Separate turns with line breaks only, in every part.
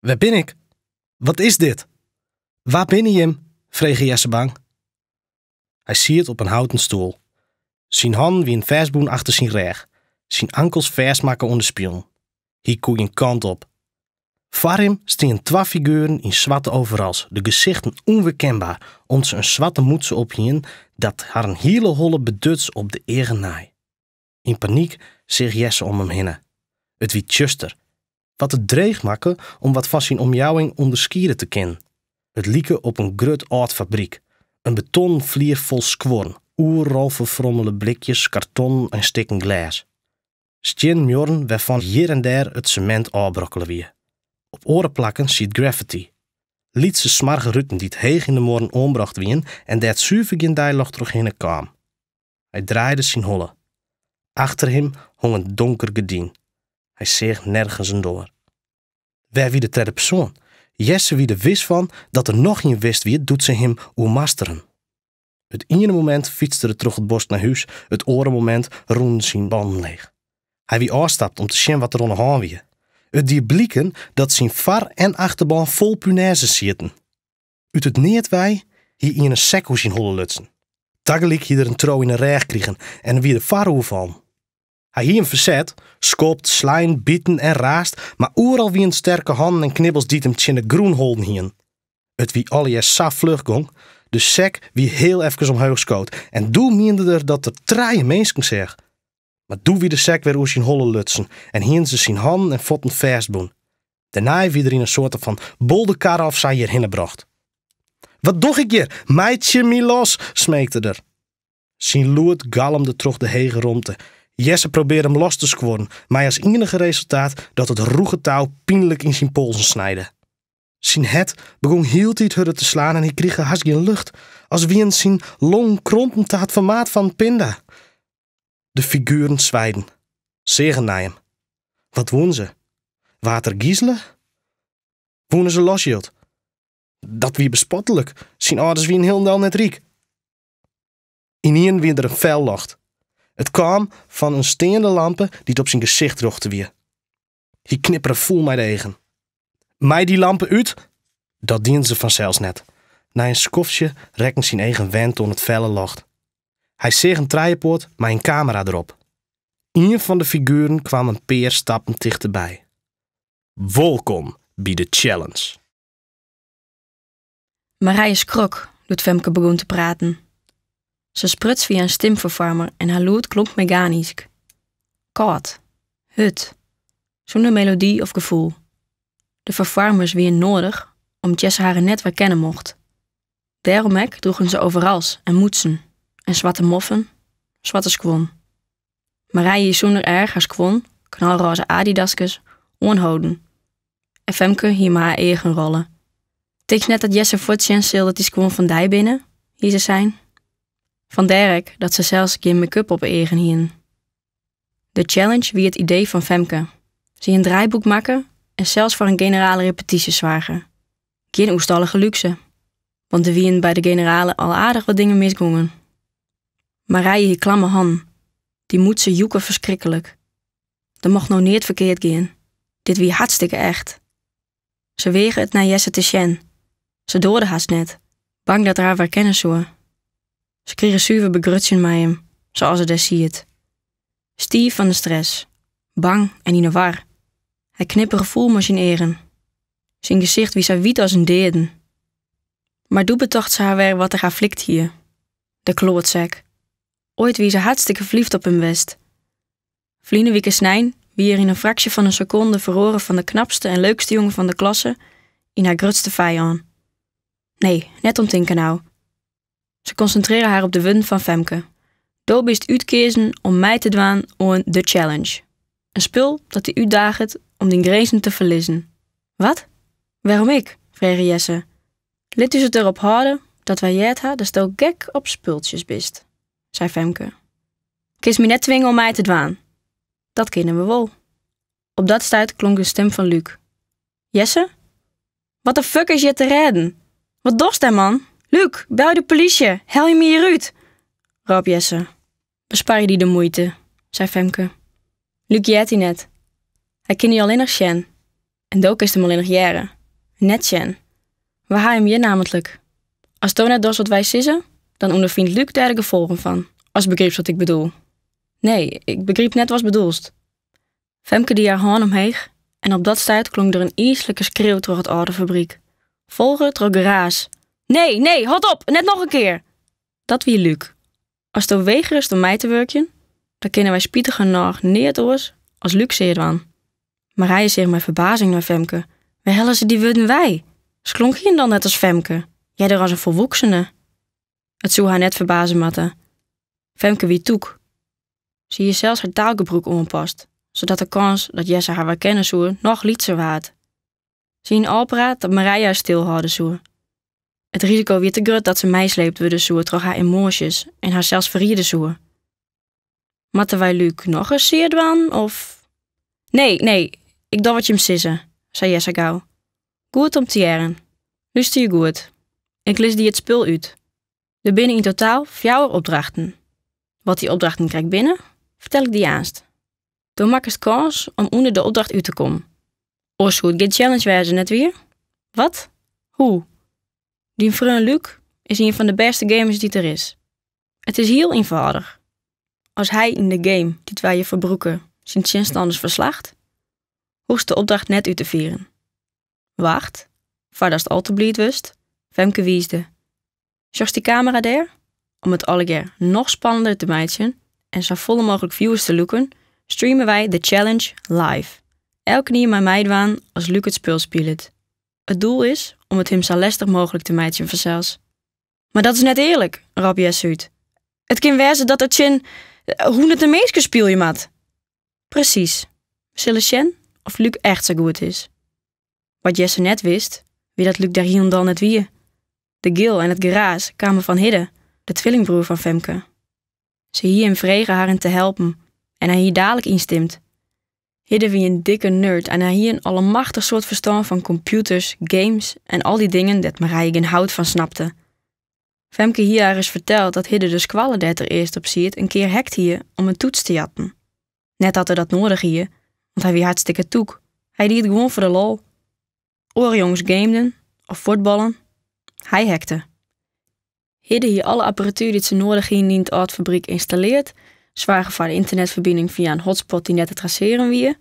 Wêr bin ik? Wat is dit? Wa binne jim? frege Jesse bang. Hy siet op in houten stoel. Syn hannen wienen fêstbûn achter syn rêch, syn ankels fêstmakke oan de spilen. Hy koe gjin kant op. Foar him stienen twa figueren yn swarte overalls, de gesichten ûnwerkenbaar om't se in swarte mûtse op hienen dat harren hiele holle beduts op de eagen nei. Yn panyk seach Jesse om him hinne. It wie tsjuster, wat it dreech makke om wat fan syn omjouwing ûnderskiede te kinnen. It like op in grut âld fabryk, in betonnen flier fol skuorren, oeral ferfrommele blikjes, kartonnen en stikken glês. Stiennen muorren wêrfan hjir en dêr it semint ôfbrokkele wie. Op oare plakken siet graffity. Lytse smoarge ruten dy't heech yn de muorren oanbrocht wienen en dêr't suver gjin deiljocht trochhinne kaam. Hy draaide syn holle. Achter him hong in donker gerdyn. Hy seach nergens in doar. Wêr wie de tredde persoan? Jesse wie der wis fan dat der noch ien west wie doe't se him oermasteren. It iene momint fytste er troch it bosk nei hús, it oare momint rûnen syn bannen leech. Hy wie ôfstapt om te sjen wat der oan 'e hân wie. It die bliken dat syn foar en achterbân fol punêzes sieten. Ut it neat wei hie ien in sek oer syn holle lutsen. Tagelyk hie er in tro yn 'e rêch krigen en wie er foaroer fallen. Hy hie him ferset, skopt, slein, biten en raasd, mar oeral wienen sterke hannen en knibbels dy't him tsjin de grûn holden hienen. It wie allegear sa fluch gong, de sek wie heel efkes omheech skood en doe miende er dat er trije minsken seach. Mar doe wie de sek wer oer syn holle lutsen en hienen se syn hannen en fuotten fêstbûn. Dêrnei wie er yn in soarte fan bolderkarre of sa hjirhinne brocht. Wat doch ik hjir? Meitsje my los! smeekte er. Syn lûd galmde troch de hege romte. Jesse probearre him los te skuorren, mei as iennige resultaat dat it rûge tou pynlik yn syn polzen snijde. Syn hert begûn hieltyd hurder te slaan en hy krige hast gjin lucht, as wienen syn longen krompen ta it formaat fan in pinda. De figueren swijden, seagen nei him. Wat woenen se? Waard er gizele? Woenen se losjild? Dat wie bespotlik, syn âlders wienen hielendal net ryk. Ynienen wie der in fel ljocht. It kaam fan in steande lampe dy't op syn gesicht rjochte wie. Hy knippere fûl mei de eagen. Mei dy lampe út? Dat dienen se fansels net. Nei in skoftsje rekken syn eagen wend oan it felle ljocht. Hy seach in trijepoat mei in kamera derop. Ien fan de figueren kwam in pear stappen tichterby. Wolkom by de challenge.
Marije skrok doe't Femke begûn te praten. Se spruts fia in stimferfoarmer en har lûd klonk meganysk. Kâld. Hurd. Sûnder melody of gefoel. De ferfoarmers wienen noadich om't Jesse harren net werkenne mocht. Dêrom ek droegen se overalls en mûtsen en swarte moffen, swarte skuon. Marije hie sûnder erch har skuon, knalrôze Adidaskes, oanholden. En Femke hie mei har eagen rolle. Tinkst net dat Jesse fuort sjen sil dat dy skuon fan dy binne? hie se sein. Fandêr ek dat se sels gjin make-up op 'e eagen hienen. De challenge wie it idee fan Femke. Se hie in draaiboek makke en sels foar in generale repetysje soarge. Gjin oerstallige lúkse, want der wienen by de generale al aardich wat dingen misgongen. Marije hie klamme hannen. Dy mûtse jûke ferskriklik. Der mocht no neat ferkeard gean. Dit wie hartstikke echt. Se weage it nei Jesse te sjen. Se doarde hast net, bang dat er har werkenne soe. Se krige suver begrutsjen mei him, sa as er dêr siet. Stiif fan de stress, bang en yn 'e war. Hy knippere fûl mei syn eagen. Syn gesicht wie sa wyt as in deaden. Mar doe betocht se har wer wat er har flikt hie. De kloatsek. Oait wie se hartstikke ferlyfd op him west. Ferline wike snein wie er yn in fraksje fan in sekonde feroare fan de knapste en leukste jonge fan de klasse yn har grutste fijân. Nee, net om tinke no. Se konsintrearre har op de wurden fan Femke. Do bist útkeazen om mei te dwaan oan The Challenge. In spul dat dy útdaget om dyn grinzen te ferlizzen. Wat? Wêrom ik? frege Jesse. Lit ús it derop hâlde dat wy heard ha datsto gek op spultsjes bist, sei Femke. Kinst my net twinge om mei te dwaan. Dat kinne we wol. Op dat stuit klonk de stim fan Luc. Jesse? Wat de fuck is hjir te rêden? Wat dochst dêr, man? Luc, belje de polysje! Helje my hjirút! rôp Jesse. Besparje dy de muoite, sei Femke. Luc heart dy net. Hy kin dy allinnich sjen. En do kinst him allinnich hearre. Net sjen. We ha him hjir nammentlik. Asto net dochst wat wy sizze, dan ûnderfynt Luc dêr de gefolgen fan, ast begrypst wat ik bedoel. Nee, ik begryp net watst bedoelst. Femke die har hân omheech en op dat stuit klonk der in yslike skreau troch it âlde fabryk, folge troch geraas. Nee, nee, hâld op, net noch in kear! Dat wie Luc. Asto wegerest om mei te wurkjen, dan kinne wy spitigernôch neat oars as Luc sear dwaan. Marije seach mei ferbazing nei Femke. Wêr helle se dy wurden wei? Se klonk hielendal net as Femke, earder as in folwoeksene. It soe har net ferbaze moatte. Femke wie tûk. Se hie sels har taalgebrûk oanpast, sadat de kâns dat Jesse har werkenne soe noch lytser waard. Se hiene ôfpraat dat Marije har stilhâlde soe. It risiko wie te grut dat se meisleept wurde soe troch har emoasjes en harsels ferriede soe. Moatte wy Luc nochris sear dwaan, of. Nee, nee, ik doch wat jim sizze, sei Jesse gau. Goed om te hearren. Lústerje goed. Ik lis dy it spul út. Der binne yn totaal fjouwer opdrachten. Wat dy opdrachten krekt binne, fertel ik dy aanst. Do makkest kâns om ûnder de opdracht út te kommen. Oars soe it gjin challenge wêze, net wier? Wat? Hoe? Dyn freon Luc is ien fan de bêste gamers dy't der is. It is hiel ienfâldich. As hy yn de game dy't wy hjirfoar brûke syn tsjinstanners ferslacht, hoechst de opdracht net út te fieren. Wacht, foardatst al te bliid wurdst, Femke wiisde. Sjochst dy kamera dêr? Om it allegear noch spannender te meitsjen en safolle mooglik viewers te lûken, streame wy de challenge live. Elkenien mei meidwaan as Luc it spul spilet. It doel is om it him sa lestich mooglik te meitsjen fansels. Mar dat is net earlik, rôp Jesse út. It kin wêze dat er tsjin hûnderten minsken spylje moat. Presys. We sille sjen oft Luc echt sa goed is. Wat Jesse net wist, wie dat Luc dêr hielendal net wie. De gil en it geraas kamen fan Hidde, de twillingbroer fan Femke. Se hie him frege harren te helpen en hy hie dalik ynstimd. Hidde wie in dikke nerd en hy hie in allemachtich soad ferstân fan kompjûters, games en al dy dingen dêr't Marije gjin hout fan snapte. Femke hie har ris ferteld dat Hidde de skoalle dêr't er earst op siet in kear hackt hie om in toets te jatten. Net dat er dat noadich hie, want hy wie hartstikke tûk. Hy die it gewoan foar de lol. Oare jonges gameden of fuotballen. Hy hackte. Hidde hie alle apparatuer dy't se noadich hienen yn it âld fabryk ynstalleard, soarge foar de ynternetferbining fia in hotspot dy't net te trasearjen wie,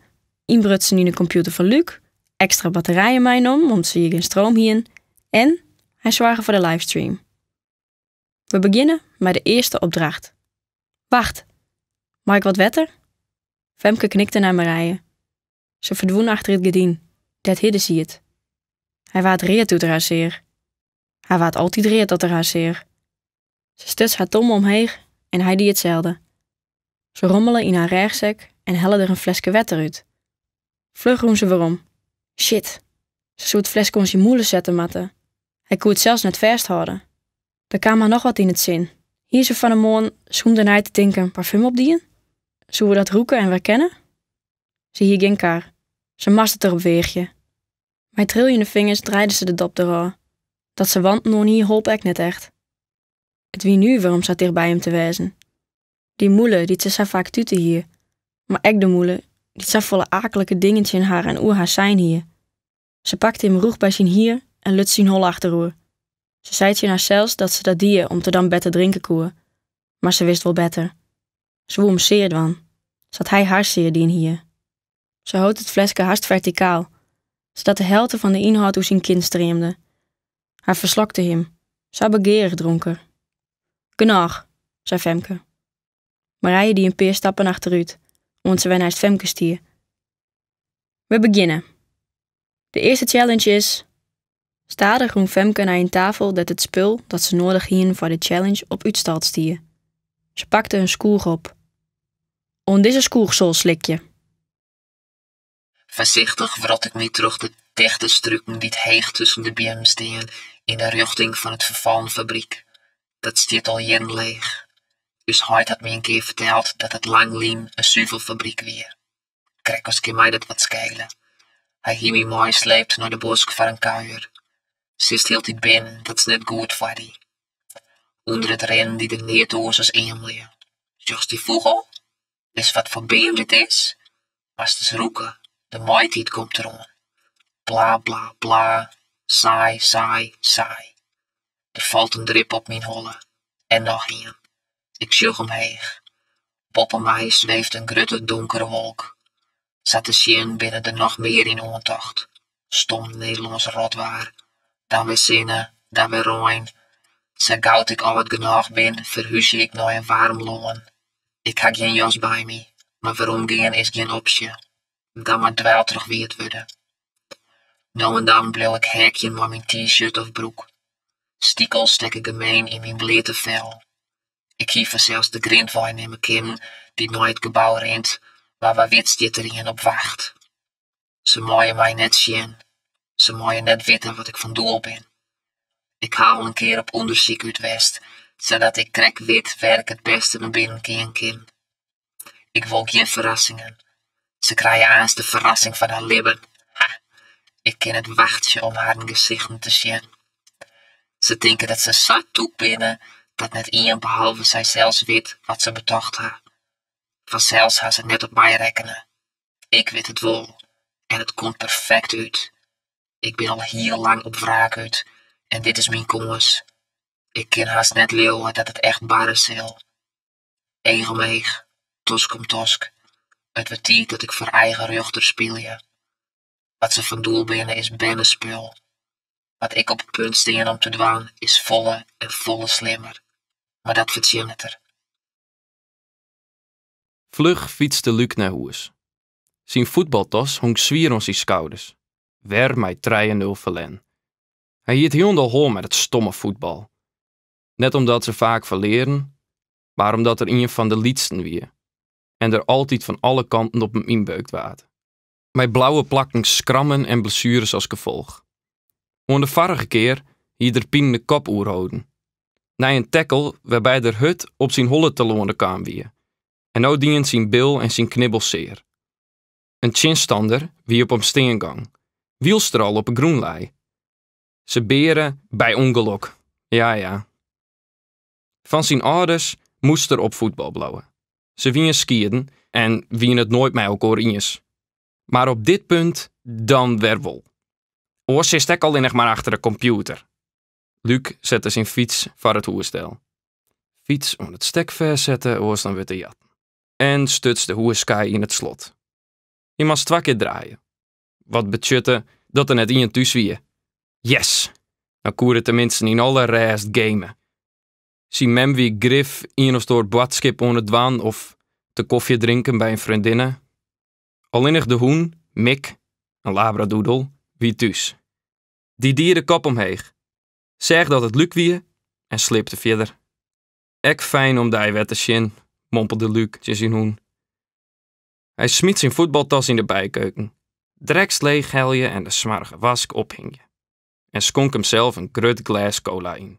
ynbrutsen yn de kompjûter fan Luc, ekstra batterijen meinommen om't se hjir gjin stroom hienen en hy soarge foar de livestream. We begjinne mei de earste opdracht. Wacht, mei ik wat wetter? Femke knikte nei Marije. Se ferdwûn achter it gerdyn, dêr't Hidde siet. Hy waard read doe't er har seach. Hy waard altyd read as er har seach. Se stuts har tomme omheech en hy die itselde. Se rommele yn har rêchsek en helle der in fleske wetter út. Fluch rûn se werom. Shit, se soe it fleske oan syn mûle sette moatte. Hy koe it sels net fêsthâlde. Der kaam har noch wat yn it sin. Hie se fan 'e moarn sûnder nei te tinken parfum opdien? Soe er dat rûke en werkenne? Se hie gjin kar. Se moast it derop weagje. Mei triljende fingers draaide se de dop derôf. Dat se wanten oan hie holp ek net echt. It wie nuver om sa tichtby him te wêzen. Dy mûle dy't se sa faak tute hie, mar ek de mûle dy't safolle aaklike dingen tsjin har en oer har sein hie. Se pakte him rûch by syn hier en luts syn holle achteroer. Se sei tsjin harsels dat se dat die om't er dan better drinke koe, mar se wist wol better. Se woe him sear dwaan, sa't hy har sear dien hie. Se hold it fleske hast fertikaal, sadat de helte fan de ynhâld oer syn kin streamde. Hy ferslokte him, sa begearich dronk er. Genôch, sei Femke. Marije die in pear stappen achterút, oant se wer neist Femke stie. We begjinne. De earste challenge is. Stadich rûn Femke nei in tafel dêr't it spul dat se noadich hienen foar de challenge op útstald stie. Se pakte in skoech op. Oan dizze skoechsoal slikje.
Foarsichtich wrot ik my troch de tichte struken dy't heech tusken de beammen stean yn de rjochting fan it ferfallen fabryk. Dat stiet al jierren leech. Us heit hat my in kear ferteld dat it lang lyn in suvelfabryk wie. Krekt as kin my dat wat skele. Hy hie my meisleept nei de bosk foar in kuier. Sitst hieltyd binnen, dat is net goed foar dy. Under it rinnen die er neat oars as eamelje. Sjochst dy fûgel? Witst wat foar beam dit is? Moatst ris rûke, de maitiid komt deroan. Bla bla bla. Saai, saai, saai. Der falt in drip op myn holle. En noch ien. Ik sjoch omheech. Boppe my sweeft in grutte donkere wolk. Sa te sjen binne der noch mear yn oantocht. Stom Nederlânsk rotwaar. Dan wer sinne, dan wer rein. Sa gau't ik âld genôch bin, ferhúzje ik nei in waarm lân. Ik ha gjin jas by my, mar weromgean is gjin opsje. Dan mar dweiltrochwiet wurde. No en dan bliuw ik heakjen mei myn T-shirt of broek. Stikels stekke gemeen yn myn bleate fel. Ik hie fansels de grintwei nimme kinnen dy't nei it gebou rint, mar wa wit stiet der ien op wacht. Se meie my net sjen. Se meie net witte wat ik fan doel bin. Ik ha al in kear op ûndersyk út west, sadat ik krekt wit wêr't ik it bêste nei binnen gean kin. Ik wol gjin ferrassingen. Se krije aanst de ferrassing fan har libben. Ha, ik kin net wachtsje om harren gesichten te sjen. Se tinke dat se sa tûk binne dat net ien behalve sysels wit wat se betocht ha. Fansels ha se net op my rekkene. Ik wit it wol en it komt perfekt út. Ik bin al hiel lang op wraak út en dit is myn kâns. Ik kin hast net leauwe dat it echt barre sil. Each om each, tosk om tosk. It wurdt tiid dat ik foar eigen rjochter spylje. Wat se fan doel binne is bernespul. Wat ik op it punt stean om te dwaan is folle en folle slimmer. Mar dat fertsjinnet er.
Fluch fytste Luuk nei hûs. Syn fuotbaltas hong swier oan syn skouders. Wer mei trije nul ferlern. Hy hie it hielendal hân mei dat stomme fuotbal. Net omdat se faak ferlearen, mar omdat er ien fan de lytsten wie en der altyd fan alle kanten op him ynbeukt waard. Mei blauwe plakken, skrammen en blessueres as gefolch. Oan de foarige kear hie er pine de kop oerholden. Nei in tackle wêrby't er hurd op syn holle telâne kaam wie. En no dienen syn bil en syn knibbel sear. In tsjinstanner wie op him stean gong, wylst er al op 'e grûn lei. Se beare by ûngelok, ja ja. Fan syn âlders moast er op fuotbal bliuwe. Se wiene skieden en wiene it noait mei elkoar iens. Mar op dit punt dan wer wol. Oars sitst ek allinnich mar achter de kompjûter. Luuk sette syn fyts foar it hûs del. Fyts oan it stek fêstsette, oars dan wurdt er jatten. En stuts de hûskaai yn it slot. Hy moast twa kear draaie. Wat betsjutte dat der net ien thús wie. Yes! Dan koe er teminsten yn alle rêst game. Syn mem wie grif ien of oar boadskip oan it dwaan of te kofje drinken by in freondinne. Allinnich de hûn, Mick, in labradoodle, wie thús. Dy die de kop omheech, seach dat it Luuk wie en sliepte fierder. Ek fijn om dy wer te sjen, mompelde Luuk tsjin syn hûn. Hy smiet syn fuotbaltas yn de bykeuken, drekst leechhelje en de smoarge wask ophingje. En skonk himsels in grut glês kola yn.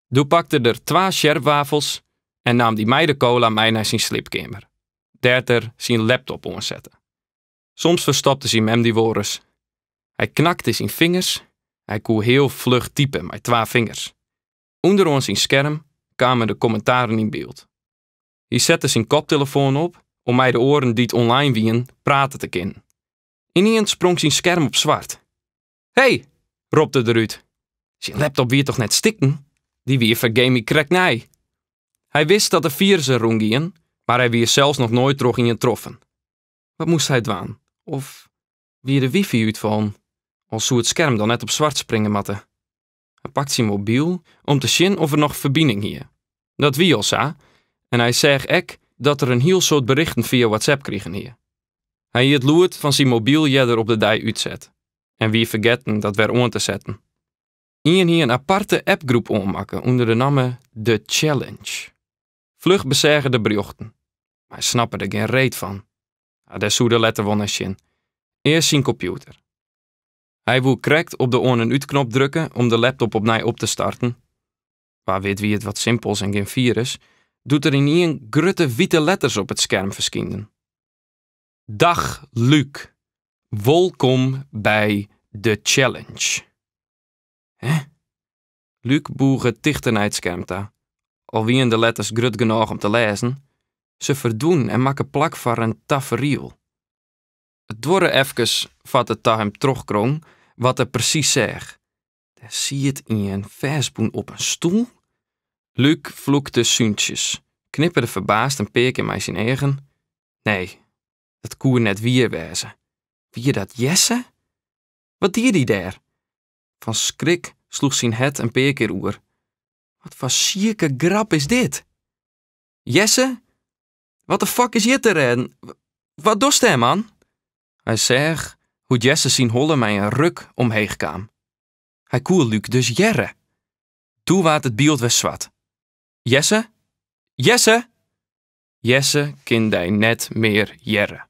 Doe pakte er twa sjerpwafels en naam dy mei de kola mei nei syn sliepkeamer, dêr't er syn laptop oansette. Soms ferstopte syn mem dy wolris. Hy knakte syn fingers, hy koe hiel fluch type mei twa fingers. Underoan syn skerm kamen de kommentaren yn byld. Hy sette syn koptelefoan op om mei de oaren dy't online wienen prate te kinnen. Ynienen sprong syn skerm op swart. Hey! ropte er út. Syn laptop wie toch net stikken? Dy wie fergeef my krekt nij. Hy wist dat der firussen rûngienen, mar hy wie sels noch noait troch ien troffen. Wat moast hy dwaan? Of wie de wifi útfallen? Al soe it skerm dan net op swart springe moatte. Hy pakte syn mobyl om te sjen oft er noch ferbining hie. Dat wie al sa en hy seach ek dat er in hiel soad berichten fia WhatsApp krigen hie. Hy hie it lûd fan syn mobyl earder op de dei útset en wie fergetten dat wer oan te setten. Ien hie in aparte appgroep oanmakke ûnder de namme The Challenge. Fluch beseach er de berjochten, mar hy snappe der gjin reet fan. Dêr soe er letter wol nei sjen. Earst syn kompjûter. Hy woe krekt op de oan en útknop drukke om de laptop opnij op te starten. Wa wit wie it wat simpels en gjin firus, doe't der ynienen grutte wite letters op it skerm ferskynden. Dag Luuk, wolkom by de challenge. Hè? Luuk bûge tichter nei it skerm ta. Al wiene de letters grut genôch om te lêzen, se ferdwûnen en makken plak foar in taferiel. It duorre efkes foar't it ta him trochkrong wat er presys seach. Der siet ien fêstbûn op in stoel. Luc flûkte súntsjes, knipperde ferbaasd in pear kear mei syn eagen. Nee, dat koe net wier wêze. Wie dat Jesse? Wat die dy dêr? Fan skrik sloech syn hert in pear kear oer. Wat foar sike grap is dit? Jesse? Wat de fuck is hjir te rêden? Wat dochst dêr, man? Hy seach hoe't Jesse syn holle mei in ruk omheech kaam. Hy koe Luc dus hearre. Doe waard it byld wer swart. Jesse? Jesse? Jesse kin dy net mear hearre.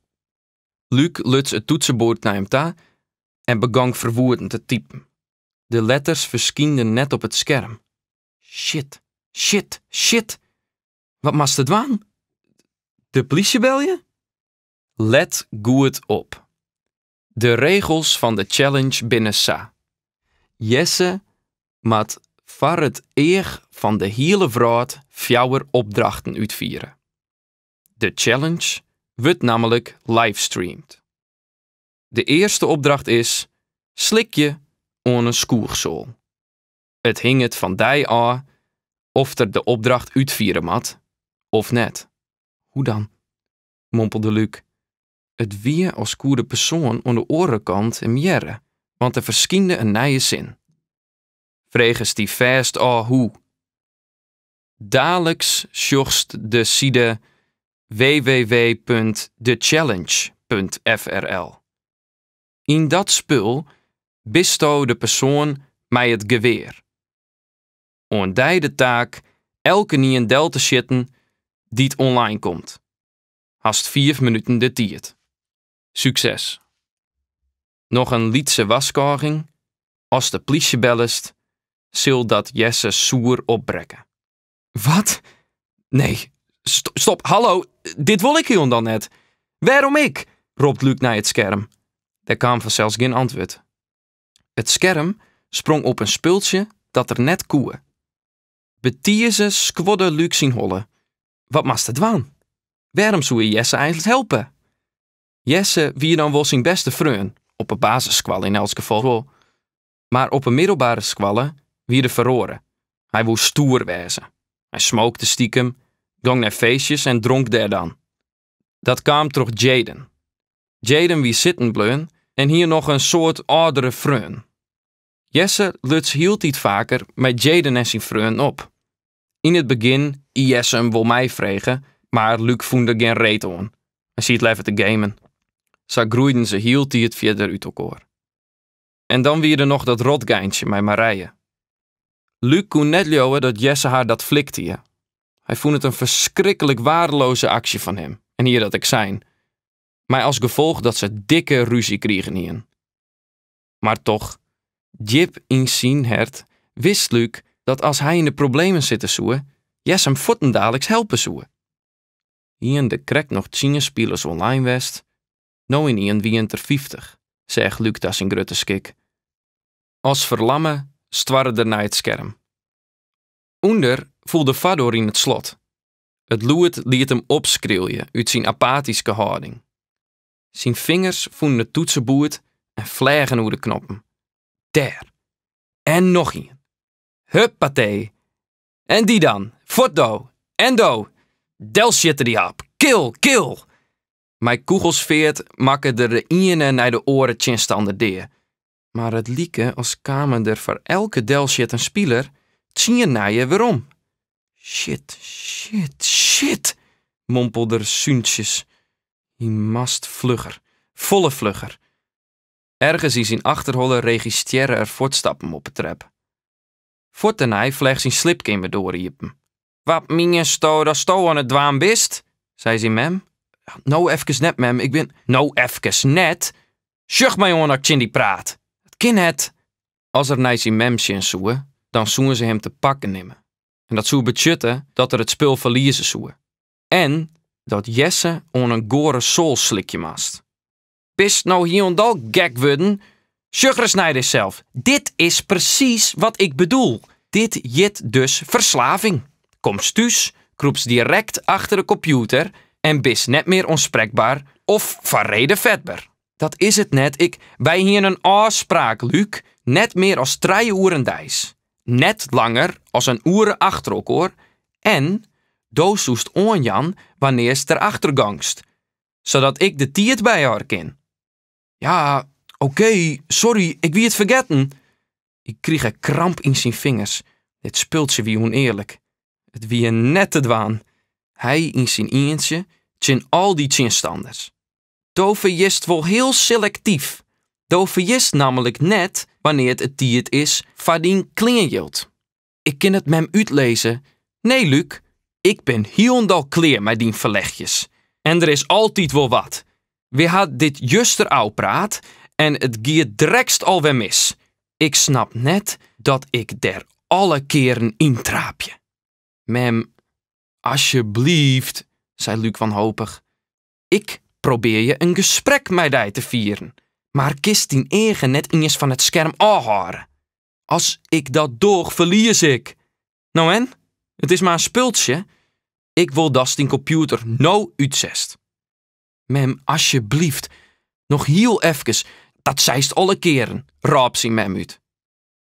Luc luts it toetsenboerd nei him ta en begong ferwoedend te typen. De letters ferskynden net op it skerm. Shit, shit, shit! Wat moatst dwaan? De plysje belje? Let goed op. De regels fan de challenge binne sa. Jesse moat foar it each fan de hiele wrâld fjouwer opdrachten útfiere. De challenge wurdt nammentlik livestreamd. De earste opdracht is slikje oan in skoechsoal. It hinget fan dy ôf oft er de opdracht útfiere moat of net. Hoe dan? mompelde Luc. It wie as koe de persoan oan de oare kant him hearre, want der ferskynde in nije sin. Fregest dy fêst ôf hoe? Daliks sjochst de side www.thechallenge.frl. Yn dat spul bisto de persoan mei it gewear. Oan dy de taak elkenien del te sjitten dy't online komt. Hast fiif minuten de tiid. Sukses. Noch in lytse warskôging, ast de plysje bellest, sil dat Jesse soer opbrekke. Wat? Nee, stop, hallo, dit wol ik hielendal net. Wêrom ik? ropt Luc nei it skerm. Der kaam fansels gjin antwurd. It skerm sprong op in spultsje dat er net koe. Betize skuorde Luc syn holle. Wat moatst dwaan? Wêrom soe er Jesse eins helpe? Jesse wie dan wol syn bêste freon, op 'e basisskoalle yn elts gefal wol. Mar op 'e middelbere skoalle wie er feroare. Hy woe stoer wêze. Hy smookte stikem, gong nei feestjes en dronk dêr dan. Dat kaam troch Jaden. Jaden wie sitten bleaun en hie noch in soad âldere freonen. Jesse luts hieltyd faker mei Jaden en syn freonen op. Yn it begjin hie Jesse him wol meifrege, mar Luc fûn der gjin reet oan. Hy siet leaver te gamen. Sa groeiden se hieltyd fierder út elkoar. En dan wie der noch dat rotgeintsje mei Marije. Luc koe net leauwe dat Jesse har dat flikt hie. Hy fûn it in ferskriklik waardeloaze aksje fan him en hie dat ek sein. Mei as gefolch dat se dikke rúzje krigen hienen. Mar toch, djip yn syn hert wist Luc dat as hy yn de problemen sitte soe, Jesse him fuortendaliks helpe soe. Hienen der krekt noch tsien spilers online west, no ynienen wienen it der 50, seach Luc ta syn grutte skik. As ferlamme stoarre er nei it skerm. Under foel de foardoar yn it slot. It lûd liet him opskrilje út syn apatyske hâlding. Syn fingers fûnen it toetsenboerd en fleagen oer de knoppen. Dêr. En noch ien. Huppatee. En dy dan. Fuort do. En do. Delsjitte dy hap. Kill, kill. Mei kûgelsfeart makke er de iene nei de oare tsjinstanner dea. Mar it like as kamen der foar elke delsjitten spiler tsien nije werom. Shit, shit, shit, mompelde er súntsjes. Hy moast flugger, folle flugger. Ergens yn syn achterholle registrearre er fuotstappen op 'e trep. Fuort dêrnei fleach syn sliepkeamerdoar iepen. Wat miensto datsto oan it dwaan bist? sei syn mem. No efkes net, mem, ik bin. No efkes net? Sjoch my oan as ik tsjin dy praat. Dat kin net. As er nei syn mem sjen soe, dan soene se him te pakken nimme. En dat soe betsjutte dat er it spul ferlieze soe. En dat Jesse oan in goare soal slikje moast. Bist no hielendal gek wurden? Sjoch ris nei dysels. Dit is presys wat ik bedoel. Dit hjit dus ferslaving. Komst thús, krûpst direkt achter de kompjûter en bist net mear oansprekber of foar rede fetber. Dat is it net. Ik, wy hiene in ôfspraak, Luc. Net mear as trije oeren deis, net langer as in oere achter elkoar en do soest oanjaan wannear'tst derachter gongst, sadat ik de tiid byhâlde kin. Ja, okee, sorry, ik wie it fergetten. Hy krige kramp yn syn fingers. Dit spultsje wie ûnearlik. It wie net te dwaan. Hy yn syn ientsje tsjin al dy tsjinstanners. Do ferjitst wol hiel selektyf. Do ferjitst nammentlik net wannear't it tiid is foar dyn kleanjild. Ik kin it mem útlizze. Nee, Luc, ik bin hielendal klear mei dyn ferlechjes. En der is altyd wol wat. Wy ha dit juster ôfpraat en it giet drekst alwer mis. Ik snap net dat ik der alle kearen yntraapje. Mem, asjebleaft, sei Luc wanhopich. Ik probearje in gesprek mei dy te fieren, mar kinst dyn eagen net iens fan it skerm ôfhâlde. As ik dat doch, ferlies ik. No en? It is mar in spultsje. Ik wol datst dyn kompjûter no útsetst. Mem, asjebleaft, noch hiel efkes, dat seist alle kearen, rôp syn mem út.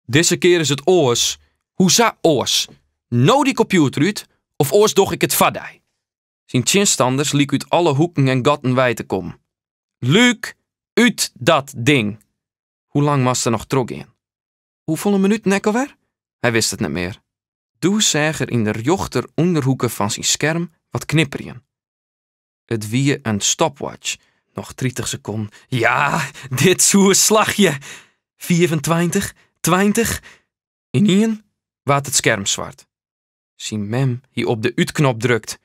Dizze kear is it oars. Hoesa oars? No dy kompjûter út of oars doch ik it foar dy. Syn tsjinstanners liek út alle hoeken en gatten wei te kommen. Luc, út dat ding! Hoe lang moast er noch trochgean? Hoefolle minuten ek alwer? Hy wist it net mear. Doe seach er yn de rjochter ûnderhoeke fan syn skerm wat knipperjen. It wie in stopwatch. Noch 30 sekonden. Ja, dit soe slagje! 25, 20. Ynienen waard it skerm swart. Syn mem hie op de útknop drukt.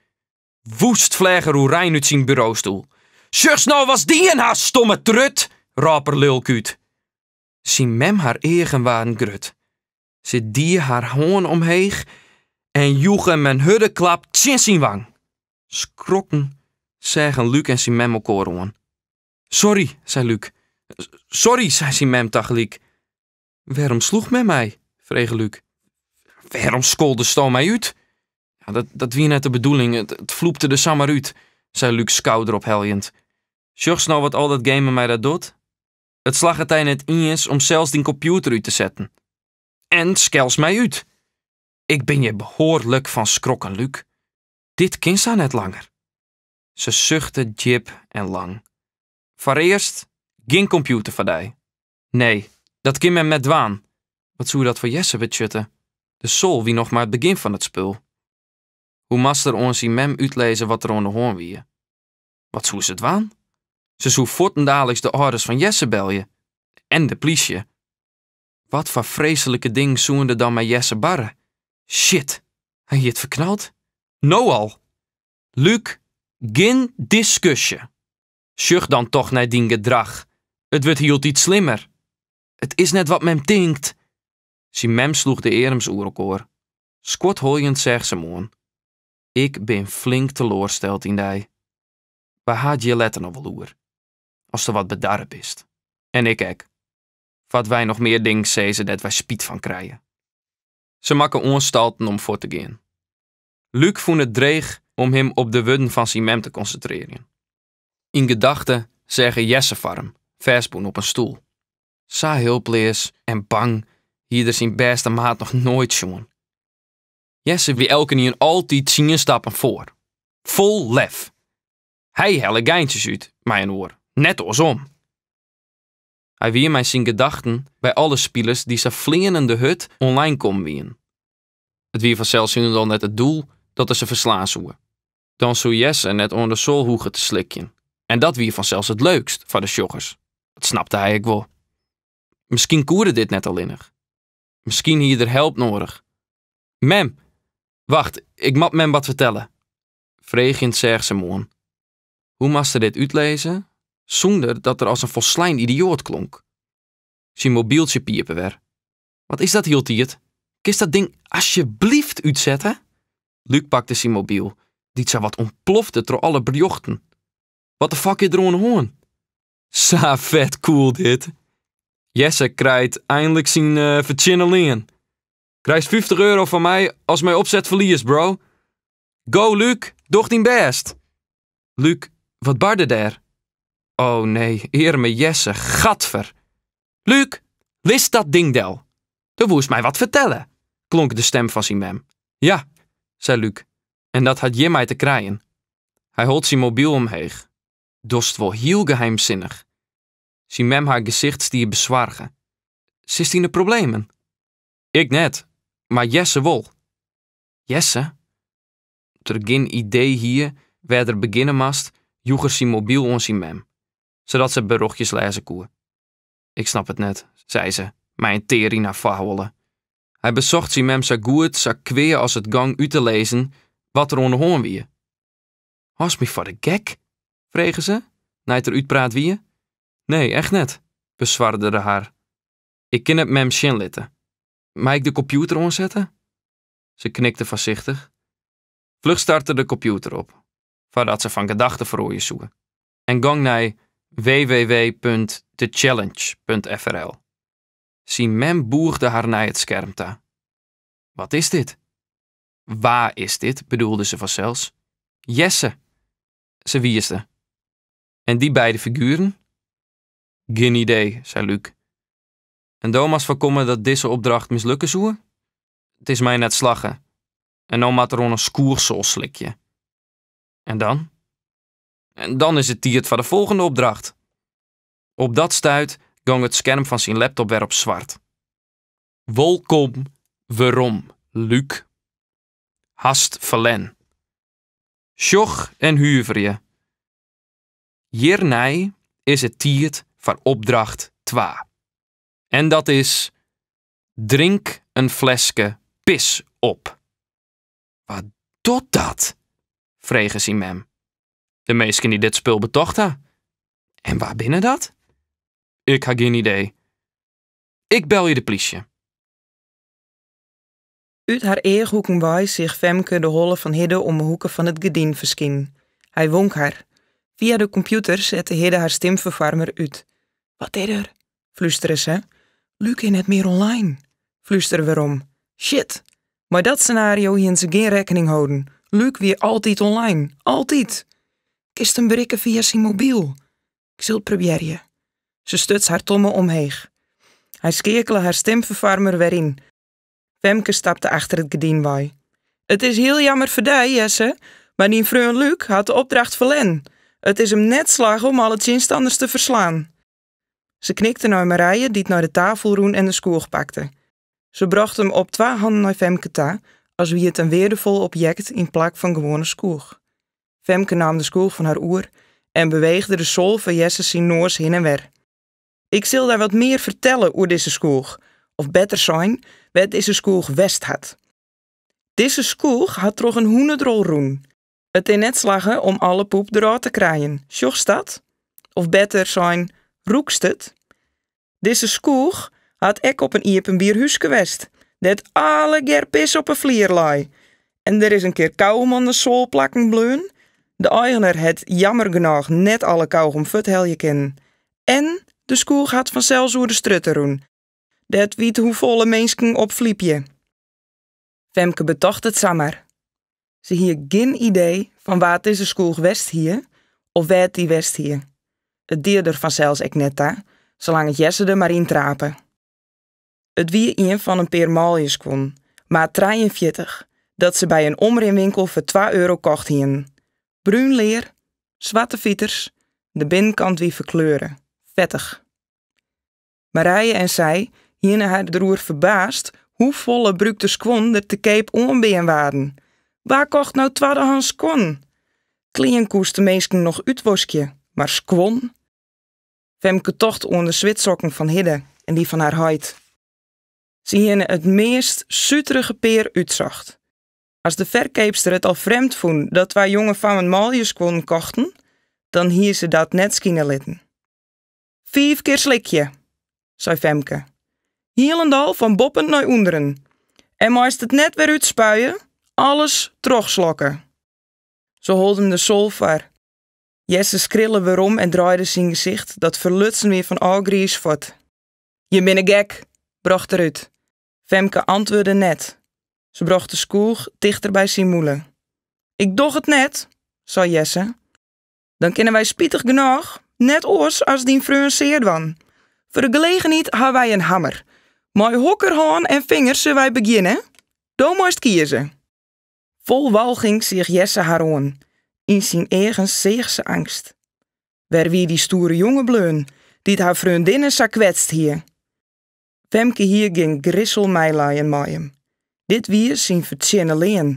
Woest fleach er oerein út syn burostoel. Sjochst no watst dien hast, stomme trut! rôp er lilk út. Syn mem har eagen waarden grut. Se die har hân omheech en joech him in hurde klap tsjin syn wang. Skrokken seagen Luc en syn mem elkoar oan. Sorry, sei Luc. Sorry, sei syn mem tagelyk. Wêrom sloech mem my? frege Luc. Wêrom skoldesto my út? Ja, dat, dat wie net de bedoeling, it, it floepte der samar út, sei Luc skouderopheljend. Sjochst no wat al dat gamen mei dat docht? It slagget dy net iens om sels dyn kompjûter út te setten. En skelst my út. Ik bin hjir behoarlik fan skrokken, Luc. Dit kin sa net langer. Se suchte djip en lang. Foarearst gjin kompjûter foar dy. Nee, dat kin mem net dwaan. Wat soe dat foar Jesse betsjutte? De sol wie noch mar it begjin fan it spul. Hoe moast er oan syn mem útlizze wat der oan de hân wie? Wat soe se dwaan? Se soe fuortendaliks de âlders fan Jesse belje. En de plysje. Wat foar freeslike dingen soene der dan mei Jesse barre? Shit, hy hie it ferknald. No al! Luc, gjin diskusje. Sjoch dan toch nei dyn gedrach. It wurdt hieltyd slimmer. It is net wat mem tinkt. Syn mem sloech de earms oer elkoar. Skoatholjend seach se him oan. Ik bin flink teloarsteld yn dy. Wy ha it hjir letter noch wol oer. Ast wat bedarre bist. En ik ek. Foar't wy noch mear dingen sizze dêr't wy spyt fan krije. Se makke oanstalten om fuort te gean. Luc fûn it dreech om him op de wurden fan syn mem te konsintrearjen. Yn gedachte seach er Jesse foar him, fêstbûn op in stoel. Sa helpleas en bang hie er syn bêste maat noch noait sjoen. Jesse wie elkenien altyd tsien stappen foar. Fol lef. Hy helle geintsjes út mei in oar, net oarsom. Hy wie mei syn gedachten by alle spilers dy't sa fleanende hurd online kommen wienen. It wie fansels hielendal net it doel dat er se ferslaan soe. Dan soe Jesse net oan de sol hoege te slikjen. En dat wie fansels it leukst foar de sjoggers. Dat snapte hy ek wol. Miskien koe er dit net allinnich. Miskien hie er help nedich. Mem, wacht, ik moat mem wat fertelle. Freegjend seach se him oan. Hoe moast er dit útlizze sûnder dat er as in folslein idioat klonk? Syn mobyltsje piepe wer. Wat is dat hieltyd? Kinst dat ding asjebleaft útsette? Luc pakte syn mobyl, dy't sawat ûntplofte troch alle berjochten. Wat de fuck is der oan de hân? Sa fet cool dit. Jesse krijt einlik syn uh, fertsjinne lean. Krijst 50 euro fan my as mei opset ferliest, bro. Go, Luc, doch dyn bêst. Luc, wat barde dêr? Oh nee, earme Jesse, gatver. Luc, Lis dat ding del! Do woest my wat fertelle, klonk de stem fan syn mem. Ja, sei Luuk, en dat hat hjirmei te krijen. Hy hold syn mobyl omheech. Dochst wol hiel geheimsinnich. Syn mem har gesicht stie besoarge. Sitst yn de problemen? Ik net, mar Jesse wol. Jesse? Om't er gjin idee hie wêr't er begjinne moast, joech er syn mobyl oan syn mem, sadat se berjochtjes lêze koe. Ik snap it net, sei se, mei in tear yn har foarholle. Hy besocht syn mem sa goed, sa kwea as it gong út te lizzen wat der oan de hân wie. Hâldst my foar de gek? frege se, nei't er útpraat wie. Nee, echt net, beswarde er har. Ik kin it mem sjen litte. Mei ik de kompjûter oansette? Se knikte foarsichtich. Fluch starte er de kompjûter op, foardat se fan gedachte feroarje soe, en gong nei www.thechallenge.frl. Syn mem bûgde har nei it skerm ta. Wat is dit? Wa is dit, bedoelde se fansels. Jesse! Se wiisde. En dy beide figueren? Gjin idee, sei Luuk. En do moatst foarkomme dat dizze opdracht mislukke soe? It is my net slagge. En no moat er oan in skoechsol slikje. En dan? En dan is it tiid foar de folgjende opdracht. Op dat stuit gong it skerm fan syn laptop wer op swart. Wolkom werom, Luuk. Hast ferlern. Sjoch en huverje. Hjirnei is it tiid foar opdracht twa. En dat is, drink in fleske pis op. Wa docht dat? frege syn mem. De minsken dy't dit spul betocht ha. En wa binne dat? Ik ha gjin idee. Ik belje de plysje.
Ut har eachhoeken wei seach Femke de holle fan Hidde om 'e hoeke fan it gerdyn ferskinen. Hy wonk har. Fia de kompjûter sette Hidde har stimferfoarmer út. Wat is der? flústere se. Luuk is net mear online, flústere werom. Shit! Mei dat senario hiene se gjin rekkening holden. Luuk wie altyd online. Altyd! Kinst him berikke fia syn mobyl? Ik sil it probearje. Se stuts har tomme omheech. Hy skeakele har stimferfoarmer wer yn. Femke stapte achter it gerdyn wei. It is hiel jammer foar dy, Jesse, mar dyn freon Luuk hat de opdracht ferlern. It is him net slagge om alle tsjinstanners te ferslaan. Se knikte nei Marije, dy't nei de tafel rûn en de skoech pakte. Se brocht him op twa hannen nei Femke ta, as wie it in weardefol objekt yn plak fan gewoane skoech. Femke naam de skoech fan har oer en beweegde de soal foar Jesse syn noas hinne en wer. Ik sil dy wat mear fertelle oer dizze skoech, of better sein, wêr't dizze skoech west hat. Dizze skoech hat troch in hûnedrol rûn. It is net slagge om alle poep derôf te krijen, sjochst dat? Of better sein, rûkst it? Dizze skoech hat ek op in iepenbier húske west, dêr't allegear pis op 'e flier lei. En der is in kear kaugom oan de soal plakken bleaun. De eigener hat jammer genôch net alle kaugom fuorthelje kinnen. En de skoech hat fansels oer de strjitte rûn, dêr't withoefolle minsken op flypje. Femke betocht it samar. Se hie gjin idee fan wa't dizze skoech west hie of wêr't dy west hie. It die der fansels ek net ta, salang't Jesse der mar yn trape. It wie ien fan in pear manljusskuon, maat 43, dat se by in omrinwinkel foar twa euro kocht hienen. Brún lear, swarte fiters, de binnenkant wie ferkleure, fettich. Marije en sy hiene har deroer ferbaasd hoefolle brûkte skuon der te keap oanbean waarden. Wa kocht no twaddehâns skuon? Klean koest de minsken noch útwaskje, mar skuon? Femke tocht oan de switsokken fan Hidde en dy fan har heit. Se hiene it meast suterige pear útsocht. As de ferkeapster it al frjemd fûn dat twa jonge fammen manljusskuon kochten, dan hie se dat net skine litten. Fiif kear slikje, sei Femke. Hielendal fan boppen nei ûnderen. En meist it net wer útspuie, alles trochslokke. Se hold him de soal foar. Jesse skrille werom en draaide syn gesicht, dat ferlutsen wie fan ôfgriis, fuort. Jim binne gek, brocht er út. Femke antwurde net. Se brocht de skoech tichter by syn mûle. Ik doch it net, sei Jesse. Dan kinne wy spitich genôch net oars as dyn freon sear dwaan. Foar de gelegenheid ha wy in hammer. Mei hokker hân en fingers sille wy begjinne? Do meist kieze. Fol walging seach Jesse har oan. Yn syn eagen seach se eangst. Wêr wie dy stoere jonge bleaun, dy't har freondinne sa kwetst hie? Femke hie gjin grissel meilijen mei him. Dit wie syn fertsjinne lean.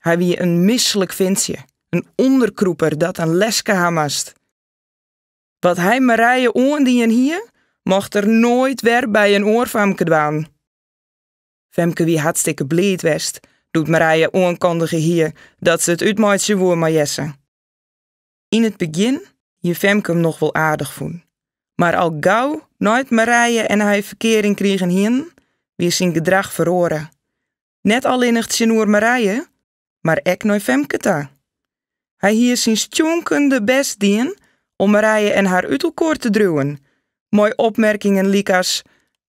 Hy wie in mislik fintsje, in ûnderkrûper dat in leske ha moast. Wat hy Marije oandien hie, mocht er noait wer by in oar famke dwaan. Femke wie hartstikke bliid west doe't Marije oankondige hie dat se it útmeitsje woe mei Jesse. Yn it begjin hie Femke him noch wol aardich fûn, mar al gau nei't Marije en hy ferkearing krigen hienen, wie syn gedrach feroare. Net allinnich tsjinoer Marije, mar ek nei Femke ta. Hy hie syn stjonkende bêst dien om Marije en har út elkoar te driuwen, mei opmerkingen lykas,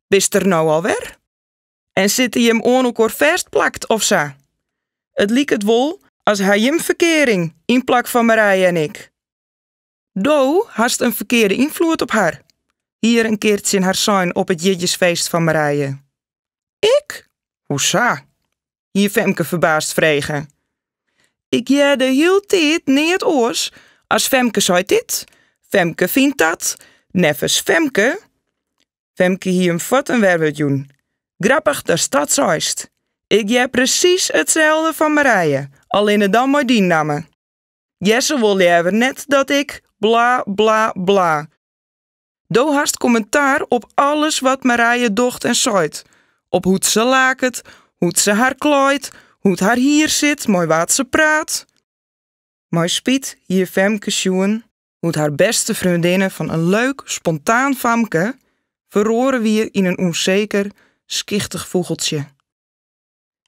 Bist der no al wer? En sitte jim oan elkoar fêstplakt of sa? It liket wol as ha jim ferkearing yn plak fan Marije en ik. Do hast in ferkearde ynfloed op har, hie er in kear tsjin har sein op it jierdeisfeest fan Marije. Ik? Hoesa? hie Femke ferbaasd frege. Ik hearde hieltyd neat oars as Femke seit dit, Femke fynt dat, neffens Femke. Femke hie him fuort in werwurd jûn. Grappich datst dat seist. Ik hear presys itselde fan Marije, allinne dan mei dyn namme. Jesse wol leaver net dat ik bla bla bla. Do hast kommentaar op alles wat Marije docht en seit. Op hoe't se laket, hoe't se har klaait, hoe't har hier sit, mei wa't se praat. Mei spyt hie Femke sjoen hoe't har bêste freondinne fan in leuk, spontaan famke feroare wie yn in ûnseker, skichtich fûgeltsje.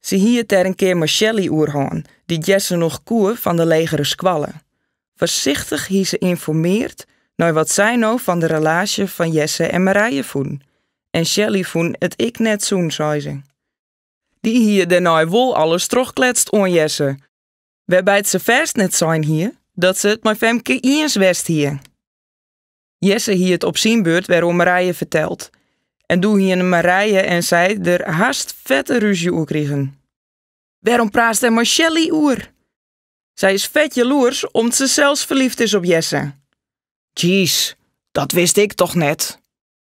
Se hie it dêr in kear mei Shelley oer hân, dy't Jesse noch koe fan de legere skoalle. Foarsichtich hie se ynformeard nei wat sy no fan de relaasje fan Jesse en Marije fûn. En Shelley fûn it ek net sûn, sei se. Dy hie dêrnei wol alles trochkletst oan Jesse, wêrby't se fêst net sein hie dat se it mei Femke iens west hie. Jesse hie it op syn beurt wer oan Marije ferteld en doe hiene Marije en sy der hast fette rúzje oer krigen. Wêrom praatst dêr mei Shelley oer? Sy is fet jaloers om't se sels ferlyfd is op Jesse. Jeez, dat wist ik toch net?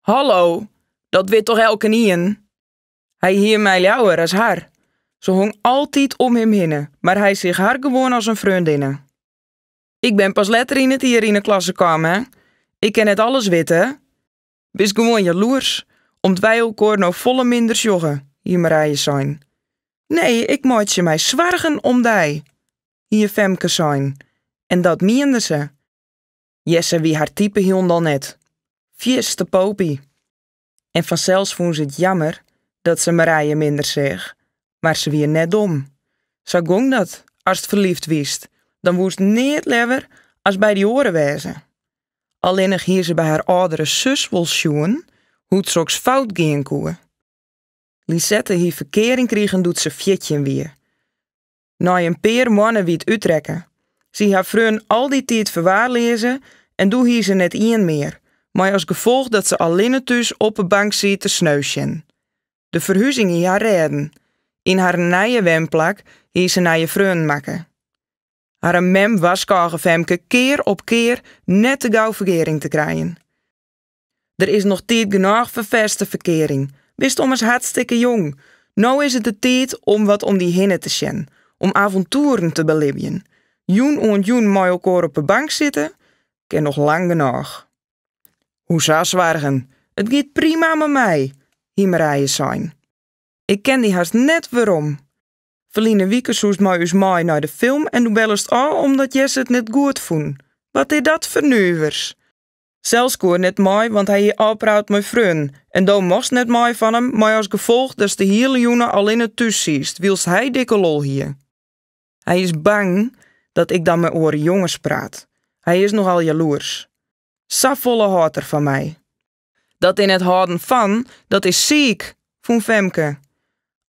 Hallo, dat wit toch elkenien? Hy hie my leaver as har. Se hong altyd om him hinne, mar hy seach har gewoan as in freondinne. Ik bin pas letter yn it jier yn 'e klasse kaam, hè. Ik kin net alles witte. Bist gewoan jaloers, om't wy elkoar no folle minder sjogge, hie Marije sein. Nee, ik meitsje my soargen om dy, hie Femke sein. En dat miende se. Jesse wie har type hielendal net. Fierste popy. En fansels fûn se it jammer dat se Marije minder seach, mar se wie net dom. Sa gong dat, ast ferlyfd wiest, dan woest neat leaver as by dy oare wêze. Allinnich hie se by har âldere sus wol sjoen hoe't soks fout gean koe. Lisette hie ferkearing krigen doe't se 14 wie. Nei in pear moanne wie it útrekke. Se hie har freon al dy tiid ferwaarleaze en doe hie se net ien mear, mei as gefolch dat se allinne thús op 'e bank siet te sneusjen. De ferhuzing hie har rêden. Yn harren nije wenplak hie se nije freonen makke. Harren mem warskôge Femke kear op kear net te gau ferkearing te krijen. Der is noch tiid genôch foar fêste ferkearing. Bist ommers hartstikke jong. No is it de tiid om wat om dy hinne te sjen, om avontoeren te belibjen. Jûn oant jûn mei elkoar op 'e bank sitte, kin noch lang genôch. Hoesa soargen? It giet prima mei my, hie Marije sein. Ik ken dy hast net werom. Ferline wike soest mei ús mei nei de film en doe bellest ôf omdat Jesse it net goed fûn. Wat is dat foar nuvers? Sels koe er net mei, want hy hie ôfpraat mei freonen en do mochtst net mei fan him, mei as gefolch datst de hiele jûne allinne thús siest, wylst hy dikke lol hie. Hy is bang dat ik dan mei oare jonges praat. Hy is nochal jaloers. Safolle hâldt er fan my. Dat is net hâlden fan, dat is siik, fûn Femke.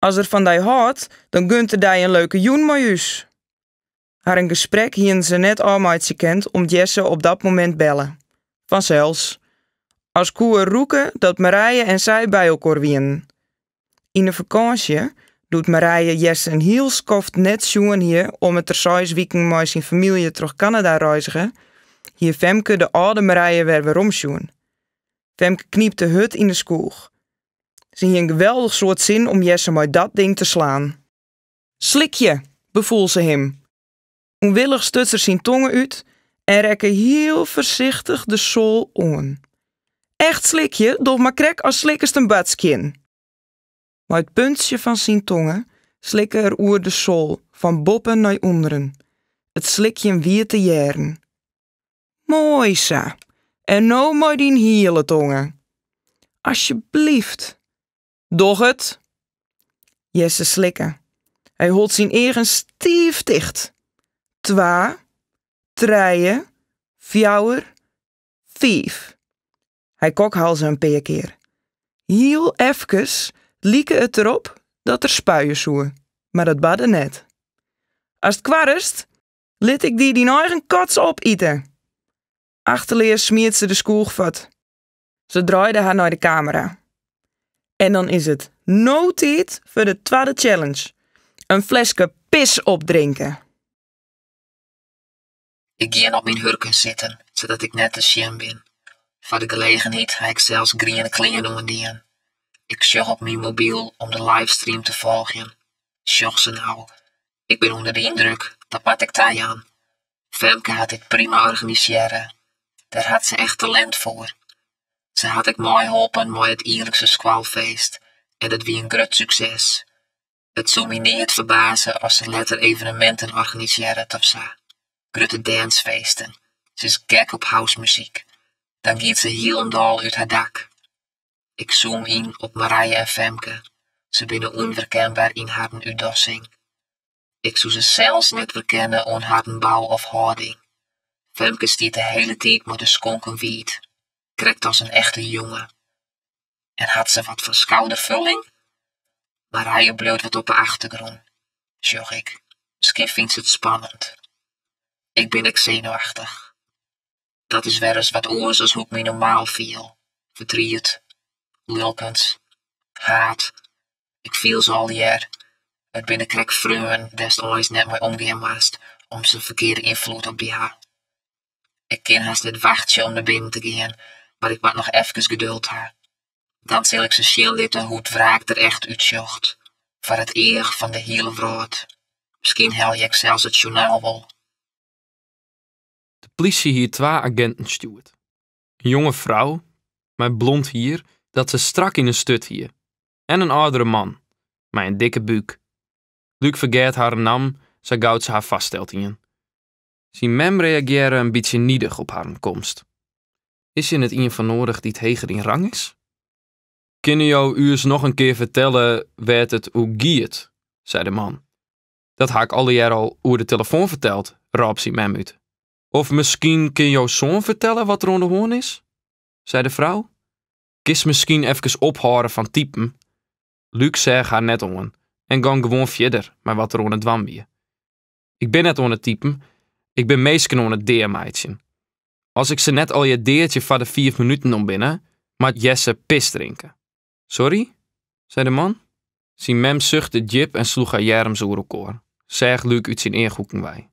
As er fan dy hâldt, dan gunt er dy in leuke jûn mei ús. Harren gesprek hienen se net ôfmeitsje kind om't Jesse op dat momint belle. Fansels. As koe er rûke dat Marije en sy by elkoar wienen. Yn 'e fakânsje, doe't Marije Jesse in hiel skoft net sjoen hie om't er seis wiken mei syn famylje troch Kanada reizge, hie Femke de âlde Marije wer weromsjoen. Femke knypte hurd yn 'e skoech. Se hie in geweldich soad sin om Jesse mei dat ding te slaan. Slikje, befoel se him. Ûnwillich stuts er syn tonge út en rekke hiel foarsichtich de soal oan. Echt slikje docht mar krekt as slikkest in badskjin. Mei it puntsje fan syn tonge slikke er oer de soal fan boppen nei ûnderen. It slikjen wie te hearren. Moai sa. En no mei dyn hiele tonge. Asjebleaft. Doch it. Jesse slikke. Hy hold syn eagen stiif ticht. Twa, trije, fjouwer, fiif. Hy kokhalze in pear kear. Hiel efkes like it derop dat er spuie soe, mar dat barde net. Ast kwarrest, lit ik dy dyn eigen kots opite. Achteleas smiet se de skoech fuort. Se draaide har nei de kamera. En dan is it no tiid foar de twadde challenge, in fleske pis opdrinke.
Ik gean op myn hurken sitten, sadat ik net te sjen bin. Foar de gelegenheid ha ik sels griene klean oandien. Ik sjoch op myn mobyl om de livestream te folgjen. Sjoch se no. Ik bin ûnder de yndruk, dat moat ik tajaan. Femke hat dit prima organisearre. Dêr hat se echt talint foar. Se hat ek meiholpen mei it jierlikse skoalfeest en dat wie in grut sukses. It soe my neat ferbaze as se letter eveneminten organisearret of sa. Grutte dancefeesten. Se is gek op housemuzyk. Dan giet se hielendal út har dak. Ik zoom yn op Marije en Femke. Se binne ûnwerkenber yn harren útdossing. Ik soe se sels net werkenne oan harren bou of hâlding. Femke stiet de hiele tiid mei de skonken wiid, krekt as in echte jonge. En hat se wat fan skouderfulling? Marije bliuwt wat op 'e achtergrûn, sjoch ik. Miskien fynt se it spannend. Ik bin ek senuwachtich. Dat is wer ris wat oars as hoe't ik my normaal fiel. Fertriet, lilkens, haat. Ik fiel se allegear. It binne krekt freonen dêr'tst eins net mei omgean moatst om't se in ferkearde ynfloed op dy ha. Ik kin hast net wachtsje om nei binnen te gean, mar ik moat noch efkes geduld ha. Dan sil ik se sjen litte hoe't wraak der echt útsjocht, foar it each fan de hiele wrâld. Miskien helje ik sels it sjoernaal wol.
De plysje hie twa aginten stjoerd. In jonge frou mei blond hier dat se strak yn 'e sturt hie en in âldere man mei in dikke búk. Luc fergeat harren namme sa gau't se har foarsteld hiene. Syn mem reagearre in bytsje nidich op harren komst. Is hjir net ien foar noadich dy't heger yn rang is? Kinne jo ús noch in kear fertelle wêr't it oer giet? sei de man. Dat ha ik allegear al oer de telefoan ferteld, rôp syn mem út. Of miskien kin jo soan fertelle wat der oan de hân is? sei de frou. Kinst miskien efkes ophâlde fan typen? Luc seach har net oan en gong gewoan fierder mei wat er oan it dwaan wie. Ik bin net oan it typen, ik bin minsken oan it deameitsjen. As ik se net allegear deadzje foar de fiif minuten om binne, moat Jesse pis drinke. Sorry? sei de man. Syn mem suchte djip en sloech har earms oer elkoar, seach Luc út syn eachhoeken wei.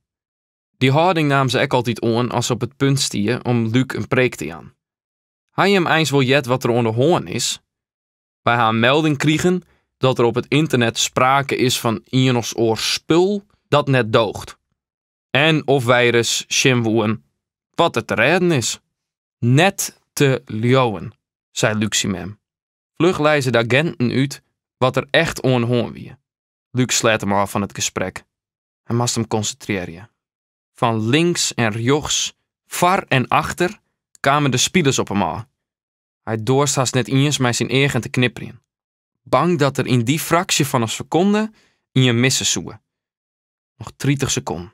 Dy hâlding naam se ek altyd oan as se op it punt stie om Luc in preek te jaan. Ha jim eins wol heard wat der oan de hân is? Wy ha in melding krigen dat der op it ynternet sprake is fan ien of oar spul dat net doocht. En of wy ris sjen woenen wat der te rêden is. Net te leauwen, sei Luc syn mem. Fluch lei se de aginten út wat der echt oan de hân wie. Luc sleat him ôf fan it gesprek. Hy moast him konsintrearje. Fan links en rjochts, foar en achter kamen de spilers op him ôf. Hy doarst hast net iens mei syn eagen te knipperjen. Bang dat er yn dy fraksje fan in sekonde ien misse soe. Noch 30 sekonden.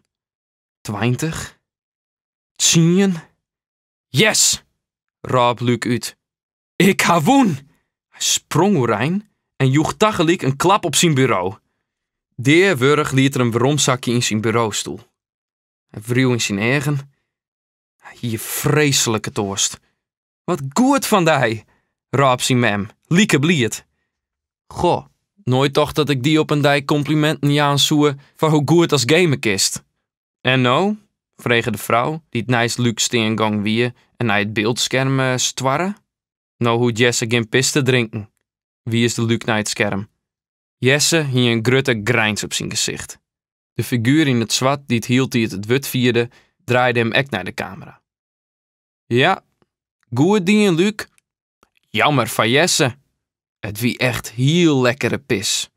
20. Tsien. Yes! rôp Luc út. Ik ha wûn! Hy sprong oerein en joech tagelyk in klap op syn buro. Deawurdich liet er him weromsakje yn syn burostoel. Hy wreau yn syn eagen. Hy hie freeslike toarst. Wat goed fan dy! rôp syn mem, like bliid. Goh, noait tocht dat ik dy op in dei kompliminten jaan soe foar hoe goed ast game kinst. En no? frege de frou, dy't neist Luuk stean gong wie en nei it byldskerm stoarre. No hoecht Jesse gjin pis te drinken, wiisde Luuk nei it skerm. Jesse hie in grutte grijns op syn gesicht. De figuer yn it swart dy't hieltyd it wurd fierde, draaide him ek nei de kamera. Ja, goed dien, Luuk. Jammer foar Jesse. It wie echt hiel lekkere pis.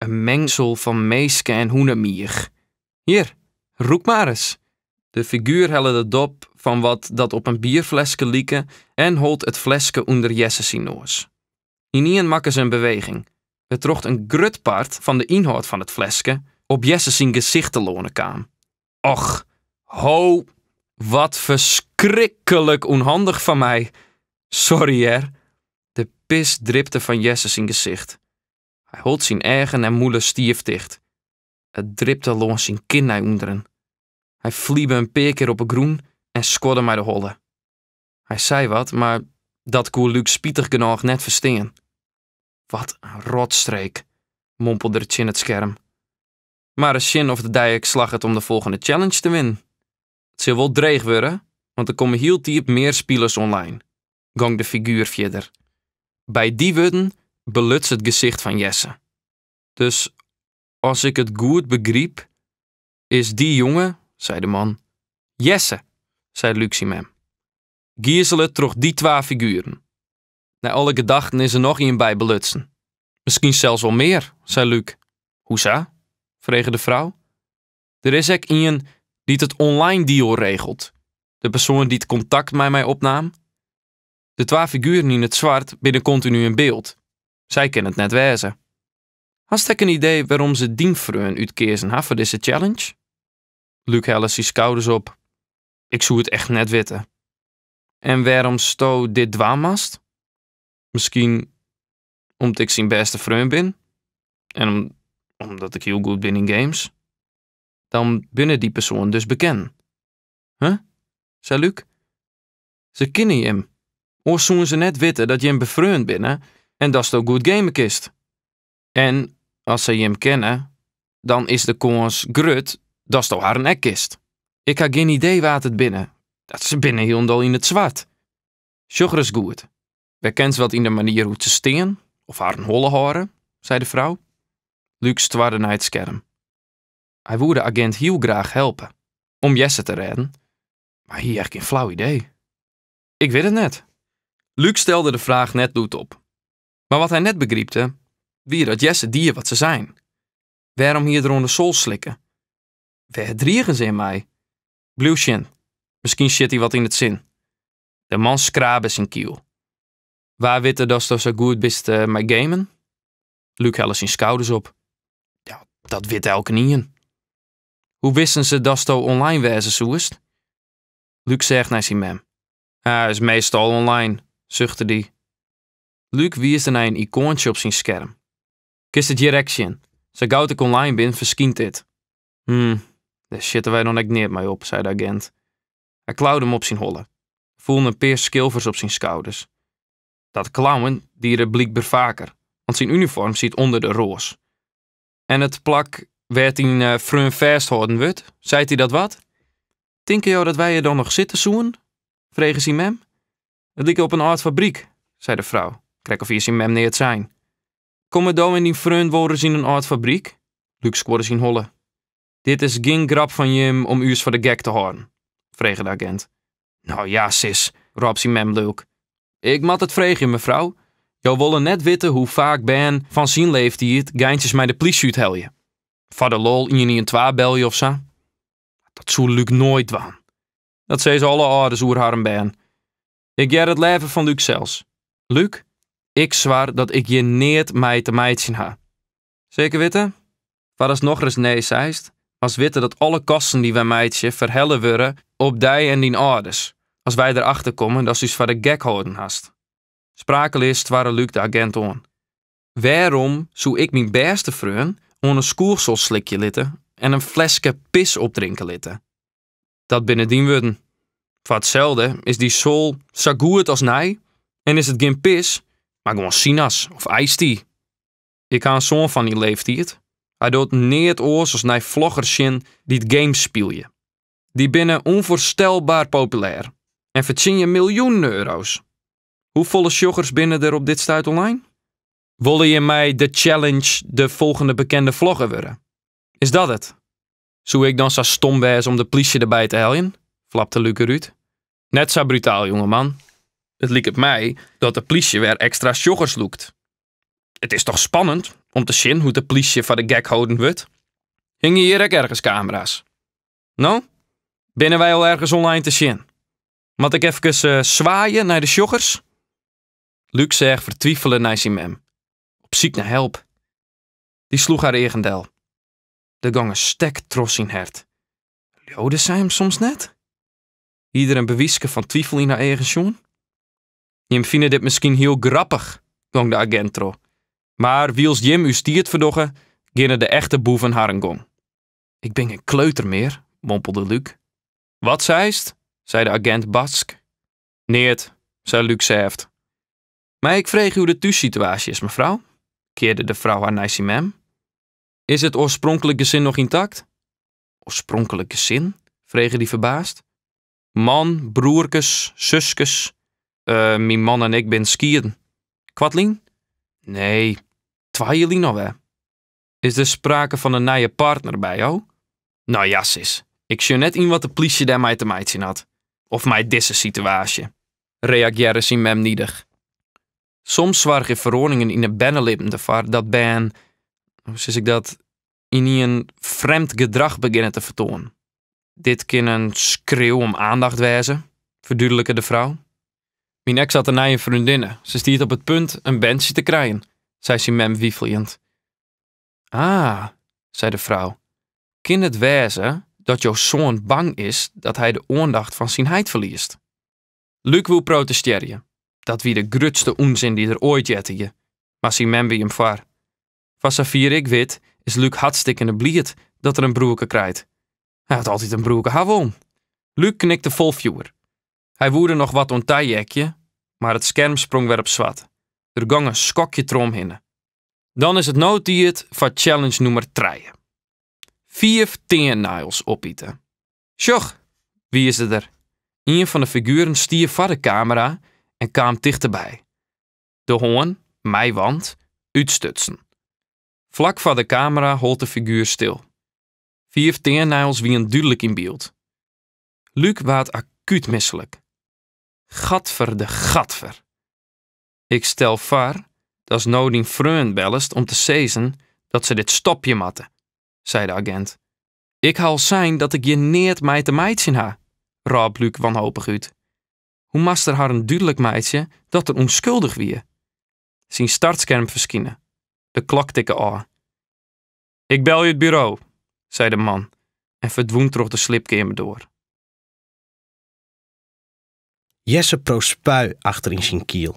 In mengsel fan minske en hûnemiich. Hjir, rûk mar ris. De figuer helle de dop fan wat dat op in bierfleske like en hold it fleske ûnder Jesse syn noas. Ynienen makke se in beweging, wêrtroch't in grut part fan de ynhâld fan it fleske op Jesse syn gesicht telâne kaam. Och, ho, wat ferskriklik ûnhandich fan my. Sorry hear. De pis dripte fan Jesse syn gesicht. Hy hold syn eagen en mûle stiif ticht. It dripte lâns syn kin nei ûnderen. Hy flibe in pear kear op 'e grûn en skodde mei de holle. Hy sei wat, mar dat koe Luuk spitich genôch net ferstean. Wat in rotstreek, mompelde er tsjin it skerm. Mar ris sjen oft it dy ek slagget om de folgjende challenge te winnen. It sil wol dreech wurde, want der komme hieltyd mear spilers online, gong de figuer fierder. By dy wurden beluts it gesicht fan Jesse. Dus as ik it goed begryp, is dy jonge, sei de man. Jesse, sei Luuk syn mem. Gizele troch dy twa figueren. Nei alle gedachten is der noch ien by belutsen. Miskien sels wol mear, sei Luuk. Hoesa? frege de frou. Der is ek ien dy't it online diel regelt. De persoan dy't kontakt mei my opnaam. De twa figueren yn it swart binne kontinu yn byld. Sy kinne it net wêze. Hast ek in idee wêrom se dyn freon útkeazen ha foar dizze challenge? Luuk helle syn skouders op. Ik soe it echt net witte. En wêrom'tsto dit dwaan moatst? Miskien om't ik syn bêste freon bin en omdat ik hiel goed bin yn games. Dan binne dy persoanen dus bekend. Huh? sei Luuk. Se kinne jim. Oars soene se net witte dat jim befreond binne en datsto goed game kinst. En as se jim kenne, dan is de kâns grut datsto harren ek kinst. Ik ha gjin idee wa't it binne. Dat se binne hielendal yn it swart. Sjoch ris goed. Werkenst wat yn de manier hoe't se stean of harren holle hâlde, sei de frou. Luuk stoarde nei it skerm. Hy woe de agint hiel graach helpe om Jesse te rêden, mar hie echt gjin flau idee. Ik wit it net. Luuk stelde de fraach net lûdop. Mar wat hy net begrypte, wie dat Jesse die wat se seinen. Wêrom hie er oan de sol slikke? Wêr drigen se him mei? Bliuw sjen, miskien sjit dy wat yn it sin. De man skrabe syn kiel. Wa witte datsto sa goed bist mei gamen? Luuk helle syn skouders op. Ja, dat wit elkenien. Hoe wisten se datsto online wêze soest? Luuk seach nei syn mem. Hy is meastal online, suchte dy. Luuk wiisde nei in ikoantsje op syn skerm. Kinst it hjir ek sjen. Sa gau't ik online bin, ferskynt dit. Hm, dêr sjitte wy dan ek neat mei op, sei de agint. Hy klaude him op syn holle. Der foelen in pear skilfers op syn skouders. Dat klauwen die er blykber faker, want syn unifoarm siet ûnder de roas. En it plak wêr't dyn freon fêsthâlden wurdt, seit dy dat wat? Tinke jo dat wy hjir dan noch sitte soenen? frege syn mem. It like op in âld fabryk, sei de frou, krekt of hie syn mem neat sein. Komme do en dyn freon wolris yn in âld fabryk? Luuk skuorde syn holle. Dit is gjin grap fan jim om ús foar de gek te hâlden, frege de agint. No ja, sis, rôp syn mem lulk. Ik moat it freegje, mefrou. Jo wolle net witte hoe faak bern fan syn leeftiid geintsjes mei de plysje úthelje. Foar de lol ien ien twa belje of sa. Dat soe Luuk noait dwaan. Dat sizze alle âlders oer harren bern. Ik hear it leaver fan Luuk sels. Luuk, ik swar dat ik hjir neat mei te meitsjen ha. Seker witte? Foar ast nochris nee seist, moatst witte dat alle kosten dy't wy meitsje ferhelle wurde op dy en dyn âlders, as wy der achter komme datst ús foar de gek hâlden hast. Sprakeleas stoarre Luuk de agint oan. Wêrom soe ik myn bêste freon oan in skoechsel slikje litte en in fleske pis opdrinke litte? Dat binne dyn wurden. Foar itselde is dy soal sa goed as nij en is it gjin pis, mar gewoan sinas of iced-tea. Ik ha in soan fan dyn leeftiid. Hy docht neat oars as nei vloggers sjen dy't games spylje. Dy binne ûnfoarstelbaar populêr en fertsjinje miljoenen euro's. Hoefolle sjoggers binne der op dit stuit online? Wolle jim mei de challenge de folgjende bekende vlogger wurde? Is dat it? Soe ik dan sa stom wêze om de plysje derby te heljen? flapte Luc derút. Net sa brutaal, jongeman. It liket my dat de plysje wer ekstra sjoggers lûkt. It is toch spannend om te sjen hoe't de plysje foar de gek holden wurdt? Hingje hjir ek ergens kamera's? No? Binne wy al ergens online te sjen? Moat ik efkes swaaie nei de sjoggers? Luc seach fertwifele nei syn mem, op syk nei help. Dy sloech har eagen del. Der gong in stek troch syn hert. Leaude sy him soms net? Hie der in bewyske fan twifel yn har eagen sjoen? Jim fine dit miskien hiel grappich, gong de agint troch. Mar wylst jim ús tiid ferdogge, geane de echte boeven harren gong. Ik bin gjin kleuter mear, mompelde Luc. Wat seist? sei de agint batsk. Neat, sei Luc sêft. Mei ik freegje hoe de thússituaasje is, mefrou? kearde de frou har nei syn mem. Is it oarspronklik gesin noch yntakt? Oarspronklik gesin? frege dy ferbaasd. Man, broerkes, suskes. Eh, myn man en ik binne skieden. Koartlyn? Nee, twa jier lyn alwer. Is der sprake fan in nije partner by jo? No ja, sis, ik sjoch net yn wat de plysje dêrmei te meitsjen hat. Of mei dizze situaasje, reagearre syn mem nidich. Soms soargje feroaringen yn it bernelibben derfoar dat bern, hoe sis ik dat, ynienen frjemd gedrach begjinne te fertoanen. Dit kin in skreau om aandacht wêze, ferdúdlike de frou. Myn eks hat in nije freondinne, se stiet op it punt in berntsje te krijen, sei syn mem wifeljend. Ah, sei de frou, kin it wêze dat jo soan bang is dat hy de oandacht fan syn heit ferliest? Luc woe protestearje. Dat wie de grutste ûnsin dy't er oait heard hie, mar syn mem wie him foar. Foar safier ik wit is Luc hartstikkene bliid dat er in broerke krijt. Hy hat altyd in broerke ha wollen. Luc knikte fol fjoer. Hy woe der noch wat oan taheakje, mar it skerm sprong wer op swart. Der gong in skokje troch him hinne. Dan is it no tiid foar challenge nûmer trije. Fiif teanneils opite. Sjoch, wiisde er. Ien fan de figueren stie foar de kamera en kaam tichterby. De hân, mei want, útstutsen. Flak foar de kamera hold de figuer stil. Fiif teanneils wienen dúdlik yn byld. Luc waard akút mislik. Gatfer de gatfer. Ik stel foar datst no dyn freon bellest om te sizzen dat se dit stopje moatte, sei de agint. Ik ha al sein dat ik hjir neat mei te meitsjen ha, rôp Luc wanhopich út. Hoe moast er harren dúdlik meitsje dat er ûnskuldich wie? Syn startskerm ferskynde. De klok tikke ôf. Ik belje it buro, sei de man en ferdwûn troch de sliepkeamerdoar.
Jesse preau spui achter yn syn kiel.